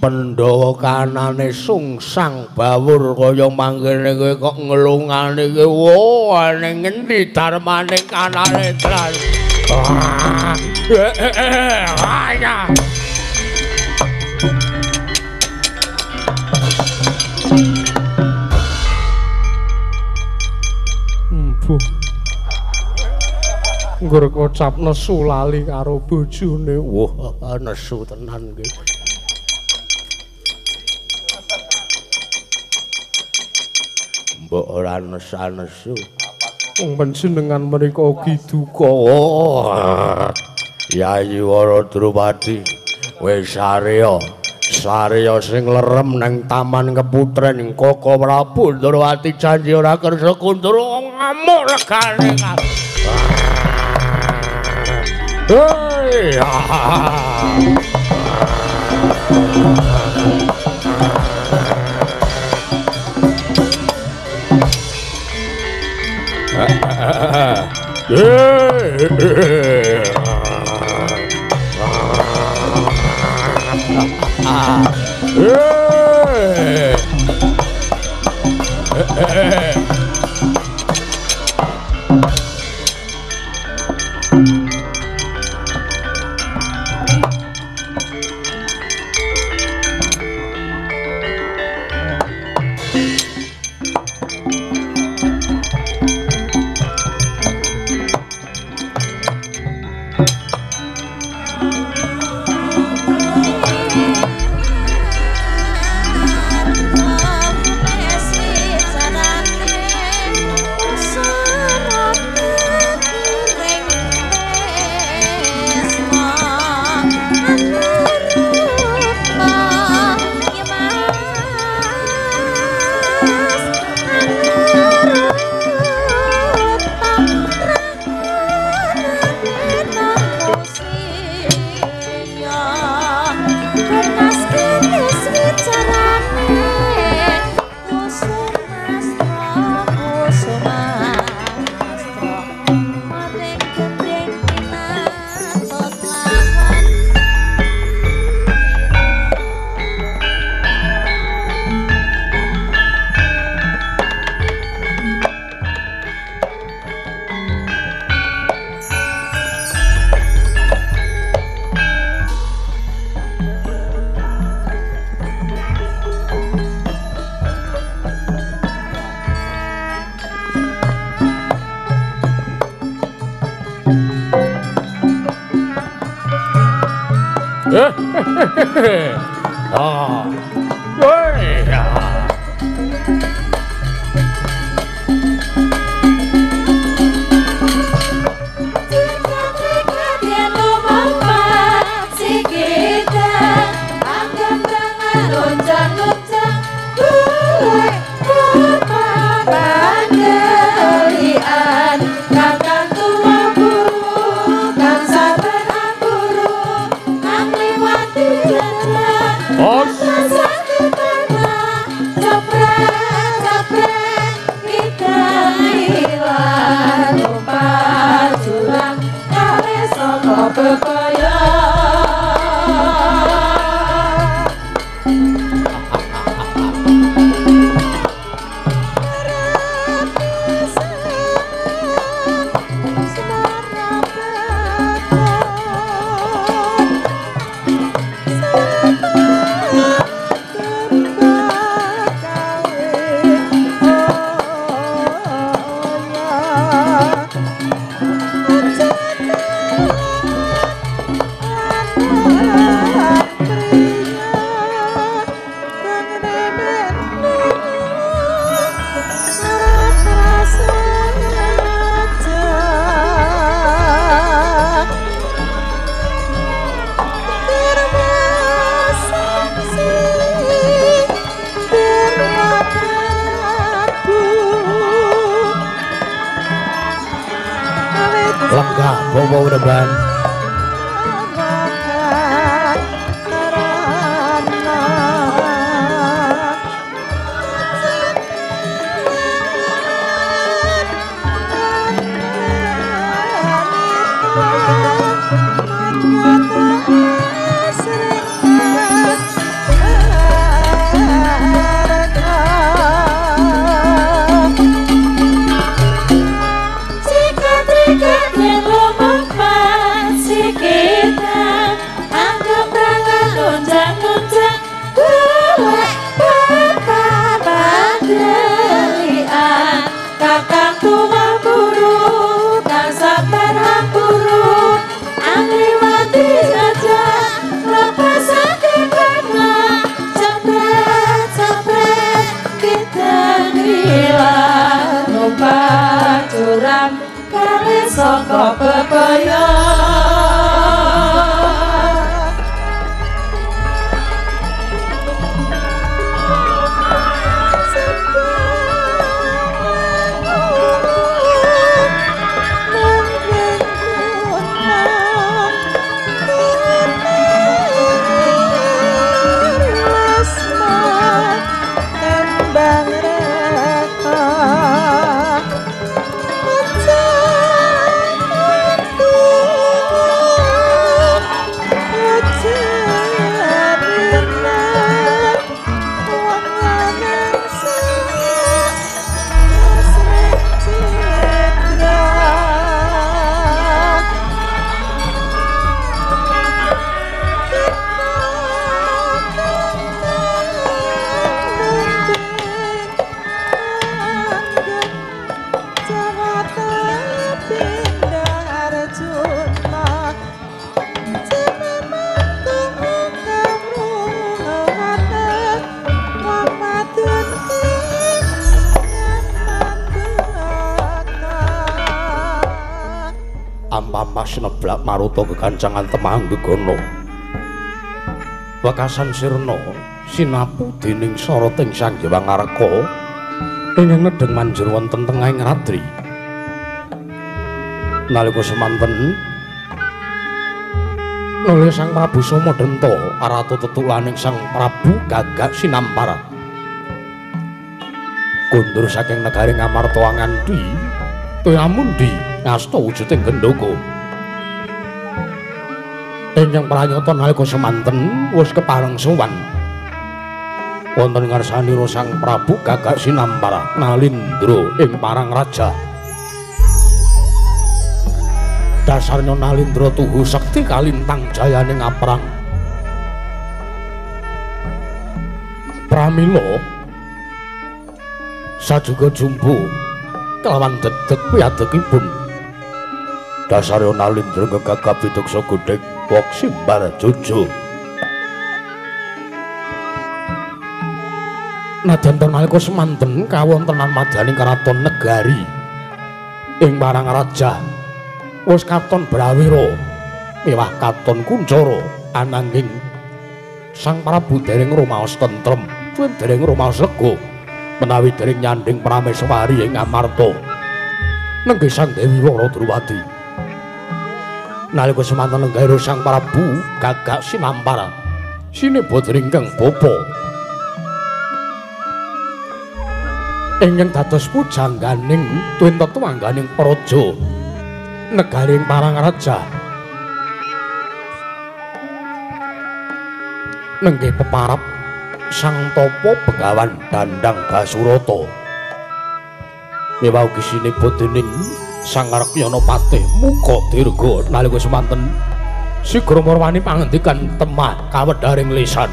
Pandhawa kanane sungsang bawur kaya mangkene kowe kok ngelungane kowe. Wah, ning ngendi darmane kanane tran. Mbuh. Nggur kocap nesu lali karo bojone. Wah, nesu tenan iki. Mbok ora nesu-nesu. Wong panjenengan menika ugi duka. Yayi Wara Drupadi wis sarya, sarya sing lerem nang Taman Keputren Kaka Prabu Ndrawati janji ora kersa kundur ngamuk regane. Hei. Ah. Woi. Sineblak maruta kekancangan temah gegono wekasan sirna sinapu dening soroting Sang Hyang Ngareka ingkang nedheng manjur wonten tengahing ratri. Nalika semanten nuli Sang Prabu Somadenta arata tetulaning Sang Prabu Gagak Sinampar kundur saking negari Ngamarta nganti Toyamundi ngasta wujuding gendaka. Ingkang pranyata nalika semanten wis kepareng sowan wonten ngarsanira Sang Prabu Gagak Sinampar nalindra ing parang raja. Dasarnya nalindra tuhu sekti kalintang jayane ngaprang. Pramila sajuga jumbo kelawan dedeg piyadekipun. Dasarya nalindra gegagap wideksa godheg wok simbar jojo. Nadyan nalika semanten kawontenan madyaning karaton negari ing marang raja wis katon brawira miwah katon kuncara, ananging Sang Prabu dereng rumaos tentrem, dereng rumaos lega menawi dereng nyandhing prameswari ing Amarta nenggih Sang Dewi Wara Druwadi. Nalika semanten lenggahira Sang Prabu gagak sinampar sinebut ringkang bapa ingkang dados pujangganing tuwin tetungganing praja negaring parang raja nenggih peparap Sang Tapa Begawan Dandang Basurata miwah ugi sinebut dening Sang Rakyana Patih Muka Dirga. Nalika semanten sigra marwani pangendikan temah kawedharing lisan.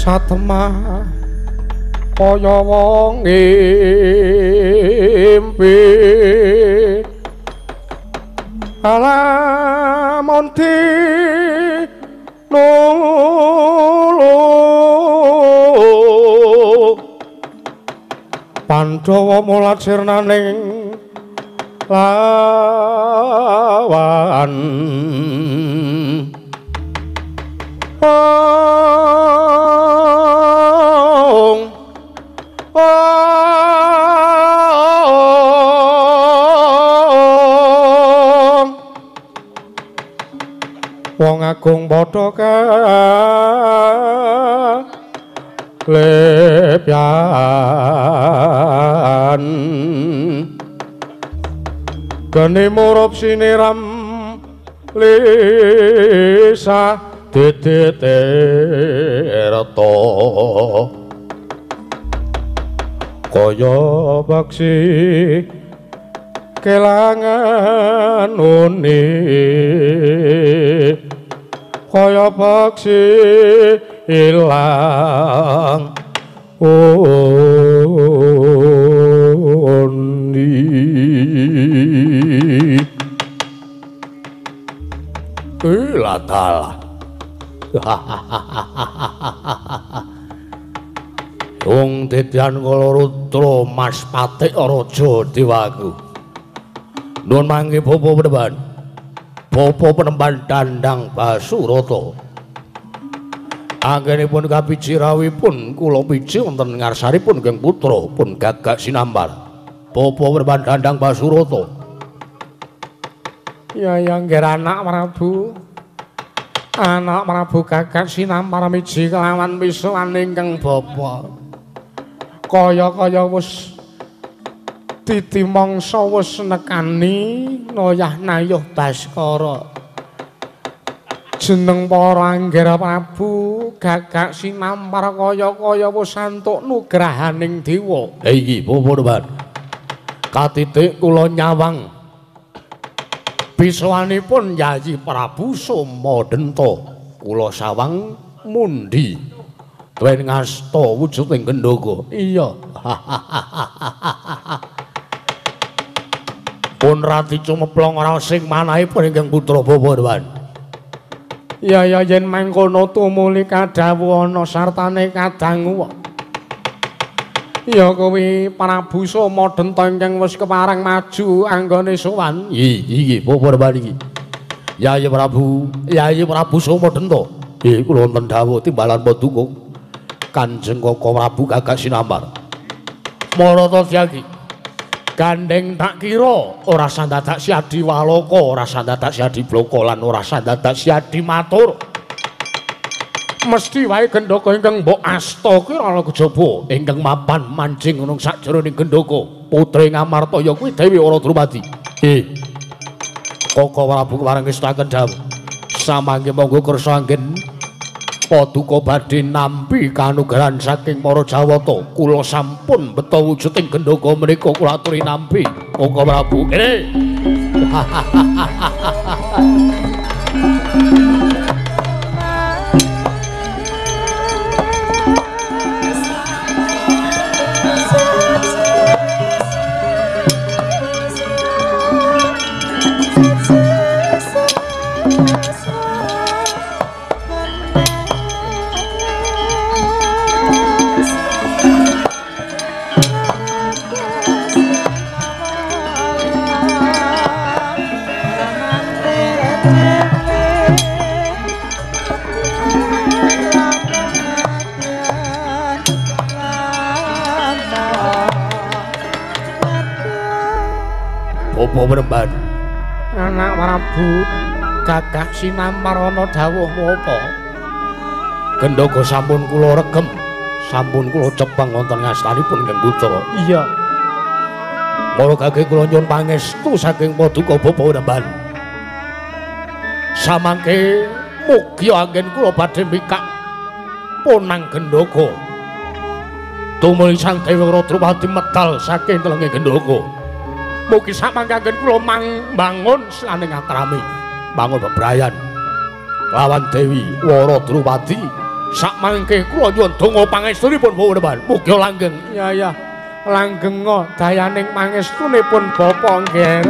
Satemah kaya wong ngimpi alamon dinulu Pandhawa mulat sirnaning lawan. Wong agung padha kalepyan geni murup siniram lisa diditirta kaya baksi kelangan uni kaya baksi ilang uni. Ilah Wong didyan kala rudra Mas Patik Raja Dewaku. Nuwun mangke bapa penemban. Bapa penemban Dandang Basurata. Anggenipun kapiji rawuhipun kula piji wonten ngarsanipun Kang Putra pun gagak sinampar. Bapa penemban Dandang Basurata. Ya ya nggih anak Prabu. Anak Prabu gagak sinampar miji kelawan misuwan ingkang bapa. Kaya-kaya wis titi mangsa wis nekani noyah nayuh Baskara. Jeneng para anggera Prabu gagak sinampar kaya-kaya wis antuk nugrahaning dewa. Ha iki bapa penemban. Katitik kula nyawang bisuwanipun Yayi Prabu Somadenta. Kula sawang mundi twen ngasta wujuding gendhoga. Iya. Pun rati cumeplong ora sing manahipun ingkang putra bapa Dewan. Ya ya yen mangkono tumuli kadhawuh ana sartane kadangu. Ya kuwi Prabu Somadenta ingkang wis kepareng maju anggone sowan. Iki bapa Dewan iki. Yayi Prabu, Yayi Prabu Somadenta. Nggih kula wonten dawuh timbalan paduka Kanjeng Koko Prabu gagak sinampar. Marata Tyagi. Gandeng tak kira ora sandadak Siadi Waloka, ora sandadak Siadi Bloko lan ora sandadak Siadi Matur. Mesti wae gendaka ingkang mbok asta kuwi ora ana kejaba ingkang mapan manjing ana sakjroning gendaka. Putri Ngamarta ya kuwi Dewi Wara Drupadi. Koko Prabu kepareng ngestaken dawuh. Samangke monggo kersa anggen paduka badhe nampi kanugrahan saking para Jawata. Kula sampun beto wujuding gendaka menika kula aturi nampi. Koko Prabu kene. Bapak Penemban. Anak Prabu Gagah Sinampar ana dawuhmu apa? Gendaka sampun kula regem, sampun kula cepeng wonten ngastanipun Ingkang Putra. Iya. Para gagah kula nyuwun pangestu saking paduka Bapak Penemban. Samangke mugi anggen kula badhe mikak ponang gendaka. Tumuli Sang Dewi Drupadi medal saking telenge gendaka. Mugi samangke anggen kula mbangun slaning akrami, bangun bebrayan lawan Dewi Wara Drupadi. Sakmangke kula nyuwun donga pangestunipun Bapak Penemban. Mugi langgeng. Ya ya, langgenga dayaning pangestunipun Bapak nggih.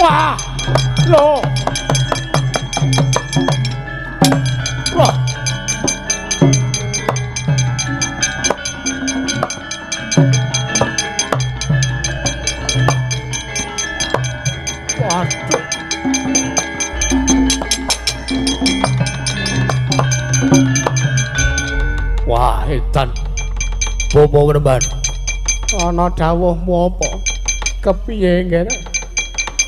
Wah, lho. Wah. Waduh. Wah, edan. Bapak Penemban. Ana dawuhmu apa? Kepiye nggih?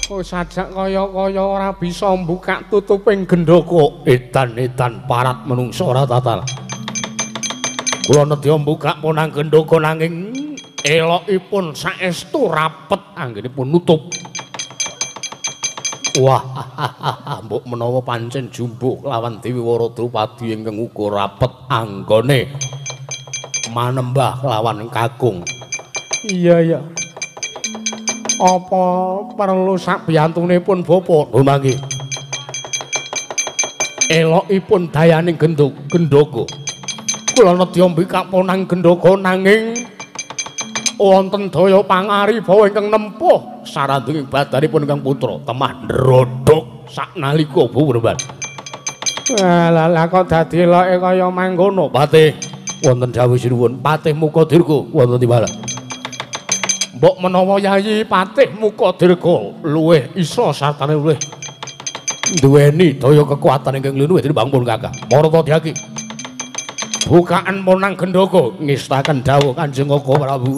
Oh, sajak kaya-kaya ora bisa mbukak tutuping gendaka. Edan-edan parat menungsa ora tatal. Kula nedya mbukak ponang gendaka nanging elokipun saestu rapet anggenipun nutup. Wah, mbok menawa pancen jumbuh lawan Dewi Wara Drupadi ingkang uga rapet anggone manembah lawan kakung. Iya, iya. Apa perlu sakbiyantunipun Bapak? Lho mangke. Elokipun dayaning gendaka. Kula nedya mbikak ponang gendaka nanging wonten daya pangaribawa ingkang nempuh sarandunging badanipun ingkang putra temah ndrodhok saknalika Bapak Penemban. Lah lah kok dadi eloke kaya mangkono. Patih wonten dawuh sinuwun Patih Mukadirga wonten timbalan. Mbok menawa Yayi Patih Mukadirga luwih isa sartane luwih duweni daya kekuatan ingkang luwih tinimbang pun kakak. Marata diaki. Bukaan ponang gendaka ngestaken dawuh Kanjeng Koko Prabu.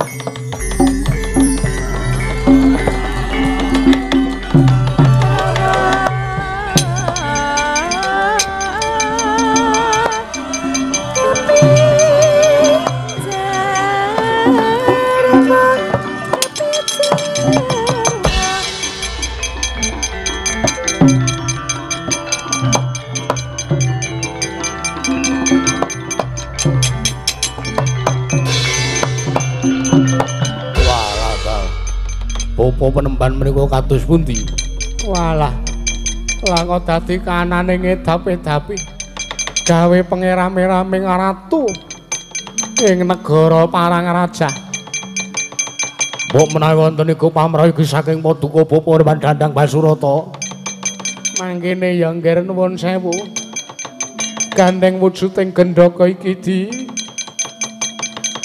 Bapak Penemban menika kados pundi? Walah. Lah kok dadi kanane ngedap-edapi. Gawe pangerame-rame ratu ing negara Parangraja. Mbok menawi wonten iku pamrih saking paduka Bapak Penemban Dandang Basurata. Mangkene ya nggih nuwun sewu. Gandeng wujuding gendaka iki di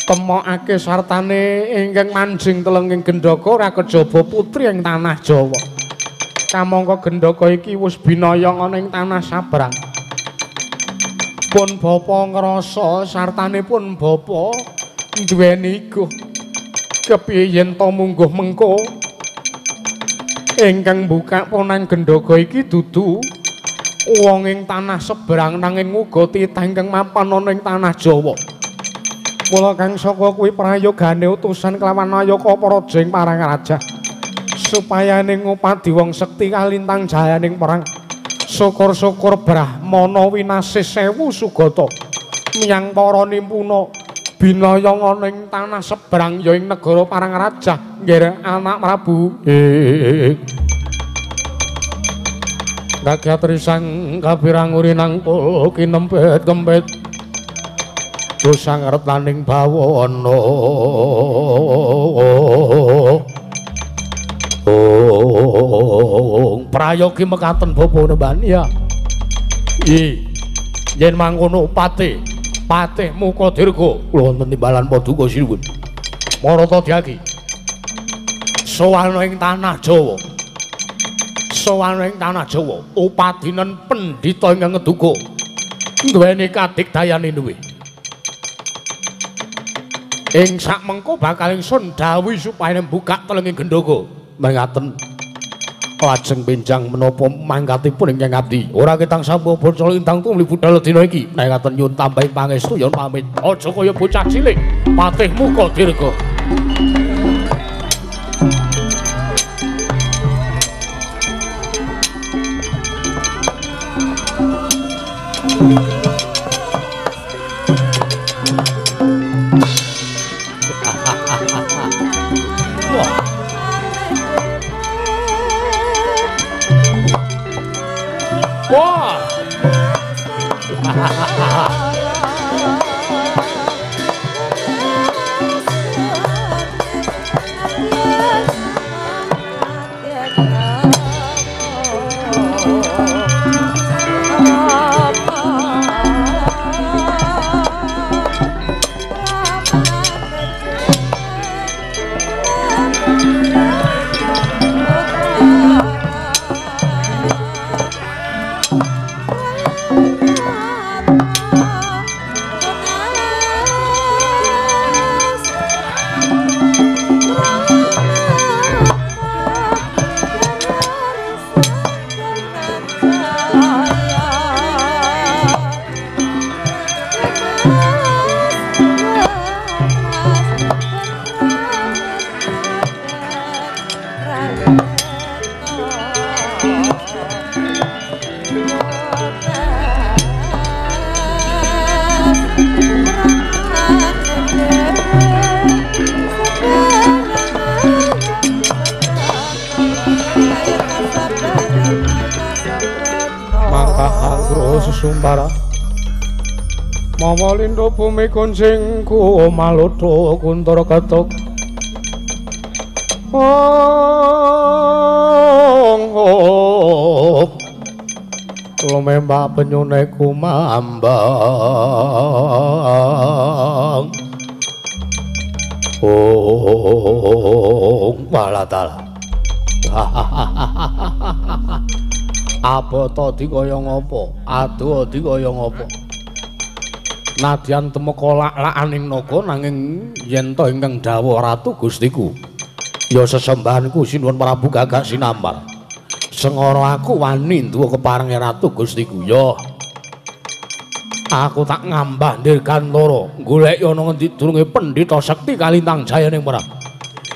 Temokake sartane ingkang manjing telenging Gendaka ora kejaba putri ing tanah Jawa. Kamangka Gendaka iki wis binaya ana ing tanah sabrang. Pun bapa ngrasa sartane pun bapa duweni iguh. Kepiye yen to mungguh mengko ingkang mbukak ponang Gendaka iki dudu wong ing tanah sebrang nanging uga titah ingkang mapan ana ing tanah Jawa. Mula kang saka kuwi prayogane utusan kelawan nayaka praja ing parang raja supaya ning ngupadi wong sekti kalintang jayaning perang. Syukur-syukur brahmana winasis sewu sugata miyang para nimpuna binaya ana ing tanah sebrang ya ing negara parang raja nggih anak Prabu. Kakyat risang kapirang urinang pul kinempet kempet dosa ngertaning bawana. Oh, prayogi mekaten bapa nemban ya. I yen mangkono patih, patih muka dirga kula wonten timbalan paduka sinuwun. Marata dyaki. Sowan ing tanah Jawa. Sowan ing tanah Jawa, upadinen pendhita ingkang ngeduga duweni kadigdayane duwe. Ing sak mengko bakal ingsun dawuhi supaya mbukak telenging Gendaka. Mengaten lajeng benjang menapa mangkatipun ingkang abdi. Ora ketang sampun bocor intang tumli budal dina iki. Nek ngaten nyuwun tambahi pangestu yen pamit. Aja kaya bocah cilik, patih muka dirga. Wah. Sumbara mawa lindho bumi kuncing ku malodho kuntur ketuk ong lumembak penyune kumambang ong walatala. Abot di kaya ngapa? Adoh di kaya ngapa? Nadyan temeka lak-lakaning naga nanging yen to ingkang dawuh Ratu Gustiku ya sesembahanku sinuwun Prabu Gagak Sinampar. Sengara aku wani nduwa keparenge Ratu Gustiku ya. Aku tak ngambah dirgantara goleki ana ngendi durunge pendhita sekti kalintang jayaning perang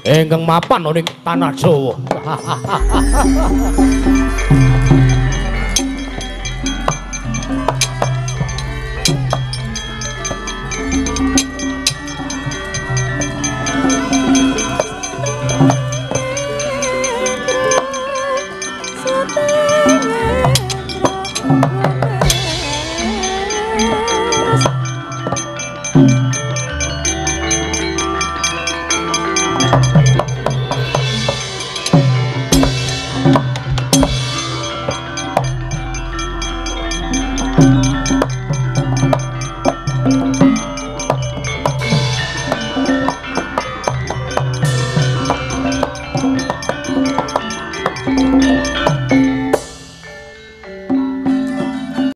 ingkang mapan ana ing tanah Jawa.